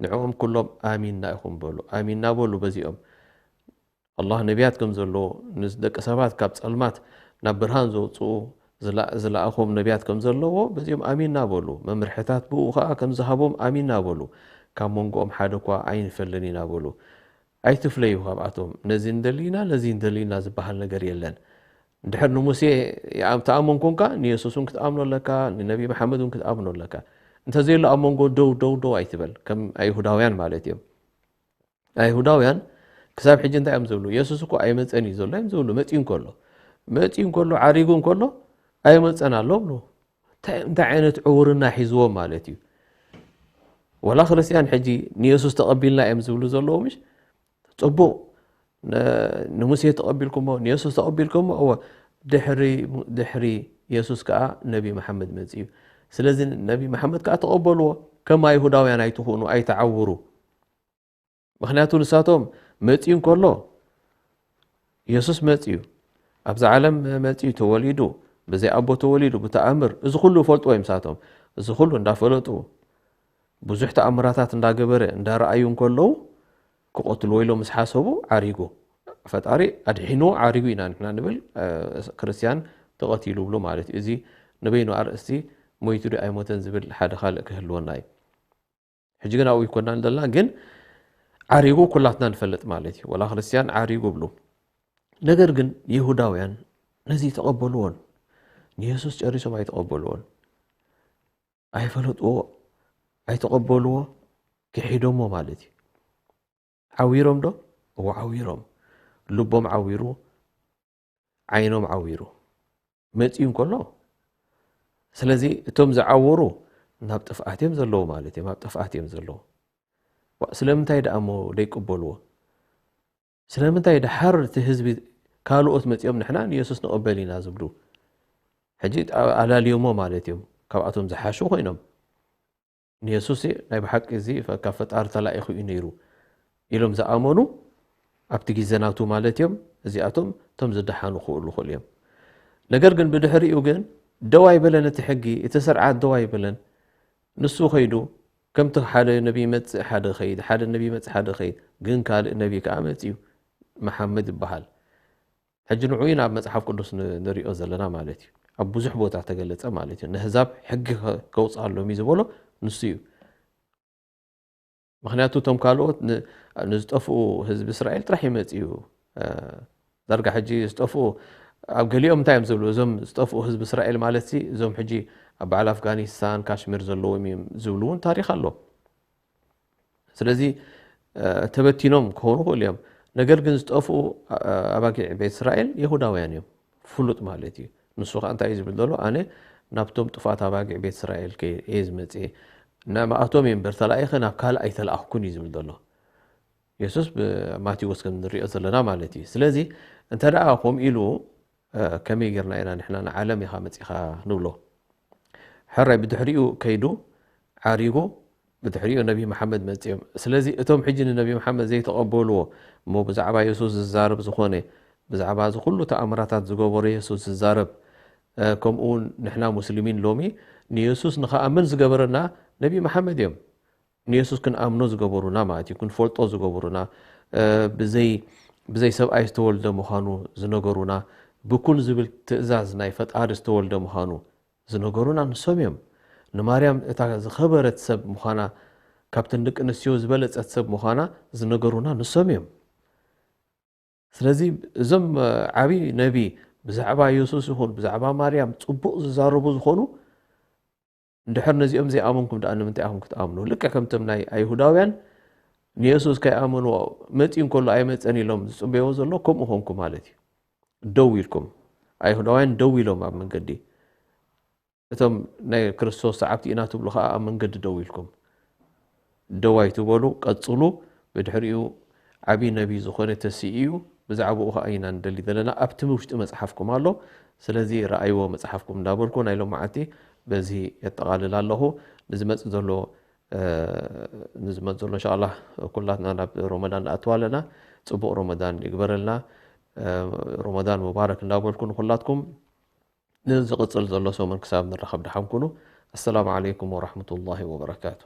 ንዕኦም ኩሎም ኣሚንና ኢኹም በሉ። ኣሚንና በሉ በዚኦም። ኣላህ ነቢያት ከም ዘለዎ ንደቂ ሰባት ካብ ጸልማት ናብ ብርሃን ዘውጽኡ ዝለኣኾም ነቢያት ከም ዘለዎ በዚኦም ኣሚንና በሉ። መምርሕታት ብኡ ኸኣ ከም ዝሃቦም ኣሚንና በሉ። ካብ መንጎኦም ሓደ እኳ ኣይንፈልን ኢና በሉ። ኣይትፍለዩ ካብኣቶም። ነዚ እንደሊ ኢና ነዚ እንደሊ ኢና ዝበሃል ነገር የለን። እንድሕር ንሙሴ ተኣመን ኮንካ ንየሱስ እውን ክትኣምኖ ኣለካ፣ ንነቢ መሓመድ እውን ክትኣምኖ ኣለካ። እንተዘየሎ ኣብ መንጎ ደው ደው ደው ኣይትበል። ከም ኣይሁዳውያን ማለት እዮም። ኣይሁዳውያን ክሳብ ሕጂ እንታይ እዮም ዝብሉ? የሱስ እኮ ኣይመጸን እዩ ዘሎ እዮም ዝብሉ። መጺኡ እንከሎ፣ መጺኡ እንከሎ፣ ዓሪጉ እንከሎ ኣይመጸን ኣሎ ብሉ። እንታይ ዓይነት ዕውርና ሒዝዎም ማለት እዩ? ወላ ክርስትያን ሕጂ ንየሱስ ተቐቢልና እዮም ዝብሉ ዘለዉ ምሽ? ጽቡቕ፣ ንሙሴ ተቐቢልኩሞ፣ ንየሱስ ተቐቢልኩሞ፣ እወ፣ ድሕሪ፣ ድሕሪ የሱስ ከኣ ነቢ መሓመድ መጺኡ። ስለዚ ነቢ መሓመድ ከኣ ተቐበልዎ። ከም ኣይሁዳውያን ኣይትኹኑ፣ ኣይተዓውሩ። ምኽንያቱ ንሳቶም መጺኡ እንከሎ፣ የሱስ መጺኡ፣ ኣብዛ ዓለም መጺኡ፣ ተወሊዱ፣ ብዘይ ኣቦ ተወሊዱ፣ ብተኣምር፣ እዚ ኩሉ ይፈልጥዎ እዮም ንሳቶም። እዚ ኩሉ እንዳፈለጡ፣ ብዙሕ ተኣምራታት እንዳገበረ፣ እንዳረኣዩ እንከለዉ፣ ክቐትልዎ ኢሎም ምስ ሓሰቡ፣ ዓሪጉ። ፈጣሪ ኣድሒንዎ፣ ዓሪጉ ኢና ንሕና ንብል፣ እ፣ ክርስትያን ተቐቲሉ ብሉ ማለት እዩ። እዚ ንበይኑ ኣርእስቲ ሞይቱ ዶ ኣይሞተን ዝብል ሓደ ካልእ ክህልወና እዩ። ሕጂ ግን ኣብኡ ይኮናን ዘለና፣ ግን ዓሪጉ ኩላትና ንፈልጥ ማለት እዩ። ወላ ክርስትያን ዓሪጉ ብሉ። ነገር ግን ይሁዳውያን ነዚ ተቐበልዎን፣ ንየሱስ ጨሪሶም ኣይተቐበልዎን። ኣይፈለጥዎ፣ ኣይተቐበልዎ፣ ክሒዶሞ ማለት እዩ። ዓዊሮም ዶ? እዎ ዓዊሮም። ልቦም ዓዊሩ፣ ዓይኖም ዓዊሩ። መጺኡ እንከሎ፣ ስለዚ እቶም ዝዓወሩ ናብ ጥፍኣት እዮም ዘለዉ ማለት እዮም። ኣብ ጥፍኣት እዮም ዘለዉ። ዋ፣ ስለምንታይ ደኣ እሞ ደይቅበልዎ? ስለምንታይ ደሓር እቲ ህዝቢ ካልኦት መጺኦም ንሕና ንየሱስ ንቕበል ኢና ዝብሉ? ሕጂ ኣ-፣ ኣላልዮሞ ማለት እዮም። ካብኣቶም ዝሓሹ ኮይኖም። ንየሱስ ናይ ብሓቂ እዚ ፈ-፣ ካብ ፈጣሪ ተላኢኹ እዩ ነይሩ ኢሎም ዝኣመኑ ኣብቲ ግዜ ናቱ ማለት እዮም። እዚኣቶም እቶም ዝደሓኑ ክህሉ ይኽእሉ እዮም። ነገር ግን ብድሕሪኡ ግን ደው ኣይበለን እቲ ሕጊ፣ እቲ ስርዓት ደው ኣይበለን። ንሱ ኸይዱ ከምቲ ሓደ ነቢ ይመጽእ ሓደ ኸይድ፣ ሓደ ነቢ ይመጽእ ሓደ ኸይድ፣ ግን ካልእ ነቢ ከኣ መጺኡ፣ መሓመድ ይበሃል። ሕጂ ንዑ ኢና ኣብ መጽሓፍ ቅዱስ ን-፣ ንሪኦ ዘለና ማለት እዩ። ኣብ ብዙሕ ቦታ ተገለጸ ማለት እዩ። ነህዛብ ሕጊ ከ-፣ ከውጽኣሎም እዩ ዝበሎ ንሱ እዩ። ምኽንያቱ እቶም ካልኦት ን-፣ ንዝጠፍኡ ህዝቢ እስራኤል ጥራሕ እዩ መጺኡ። እ፣ ዳርጋ ሕጂ ዝጠፍኡ፣ ኣብ ገሊኦም እንታይ እዮም ዝብሉ? እዞም ዝጠፍኡ ህዝቢ እስራኤል ማለት ሲ፣ እዞም ሕጂ ኣብ በዓል ኣፍጋኒስታን፣ ካሽሚር ዘለዎም እዮም ዝብሉ እውን ታሪኽ ኣሎ። ስለዚ፣ እ፣ ተበቲኖም ክኾኑ ይኽእሉ እዮም። ነገር ግን ዝጠፍኡ፣ እ፣ ኣባጊዕ ቤት እስራኤል የሁዳውያን እዮም። ፍሉጥ ማለት እዩ። ንሱ ኸኣ እንታይ እዩ ዝብል ዘሎ? ኣነ ናብቶም ጥፋት ኣባጊዕ ቤት እስራኤል ከ-፣ እየ ዝመጽእ። ናብኣቶም እየ እምበር ተላኢኸ ናብ ካልእ ኣይተላእኽኩን እዩ ዝብል ዘሎ። የሱስ ብማቴዎስ ከም ንሪኦ ዘለና ማለት እዩ። ስለዚ እንተ ደኣ ከምኡ ኢሉ፣ እ፣ ከመይ ጌርና ኢና ንሕና ንዓለም ኢኻ መጺኻ ንብሎ? ሕራይ ብድሕሪኡ ከይዱ ዓሪጉ፣ ብድሕሪኡ ነቢ መሓመድ መጺኦም። ስለዚ እቶም ሕጂ ንነቢ መሓመድ ዘይተቐበልዎ እሞ ብዛዕባ የሱስ ዝዛረብ ዝኾነ፣ ብዛዕባ እዚ ኩሉ ተኣምራታት ዝገበሮ የሱስ ዝዛረብ፣ እ፣ ከምኡ እውን ንሕና ሙስሊሚን ሎሚ ንየሱስ ንኸኣምን ዝገበረና ነቢ መሓመድ እዮም። ንየሱስ ክንኣምኖ ዝገበሩና ማለት እዩ፣ ክንፈልጦ ዝገበሩና፣ እ፣ ብዘይ፣ ብዘይ ሰብኣይ ዝተወልደ ምዃኑ ዝነገሩና፣ ብኩን ዝብል ትእዛዝ ናይ ፈጣሪ ዝተወልደ ምዃኑ ዝነገሩና ንሶም እዮም። ንማርያም እታ ዝኸበረት ሰብ ምዃና፣ ካብተን ደቂ ኣንስትዮ ዝበለጸት ሰብ ምዃና ዝነገሩና ንሶም እዮም። ስለዚ እዞም፣ እ፣ ዓቢ ነቢ ብዛዕባ የሱስ ይኹን ብዛዕባ ማርያም ጽቡቕ ዝዛረቡ ዝኾኑ፣ እንድሕር ነዚኦም ዘይኣመንኩም ደኣ ንምንታይ ኢኹም ክትኣምኑ? ልክዕ ከምቶም ናይ ኣይሁዳውያን ንየሱስ ከይኣመንዎ መጺኡ እንከሎ ኣይመጸን ኢሎም ዝጽበይዎ ዘሎ ከምኡ ኮንኩ ማለት እዩ። ደው ኢልኩም። ኣይሁዳውያን ደው ኢሎም ኣብ መንገዲ። እቶም ናይ ክርስቶስ ሰዓብቲ ኢና ትብሉ ኸኣ ኣብ መንገዲ ደው ኢልኩም። ደው ኣይትበሉ፣ ቀጽሉ። ብድሕሪኡ ዓቢ ነቢ ዝኾነ ተሲኡ እዩ። ብዛዕባኡ ኸኣ ኢና ንደሊ ዘለና። ኣብቲ ውሽጢ መጽሓፍኩም ኣሎ። ስለዚ ረኣይዎ መጽሓፍኩም እንዳበልኩ ናይ ሎማዓንቲ በዚ የጠቓልል ኣለኹ። ንዝመጽእ ዘሎ፣ እ፣ ንዝመጽእ ዘሎ እንሻኣላህ ኩላትና ናብ ሮመዳን ንኣትው ኣለና። ጽቡቕ ሮመዳን ይግበረልና። እ፣ ሮመዳን ሙባረክ እንዳበልኩ ንኹላትኩም ንዝቕጽል ዘሎ ሰሙን ክሳብ ንራኸብ ደሓን ኩኑ። ኣሰላሙ ዓለይኩም ወራህመቱላሂ ወበረካቱ።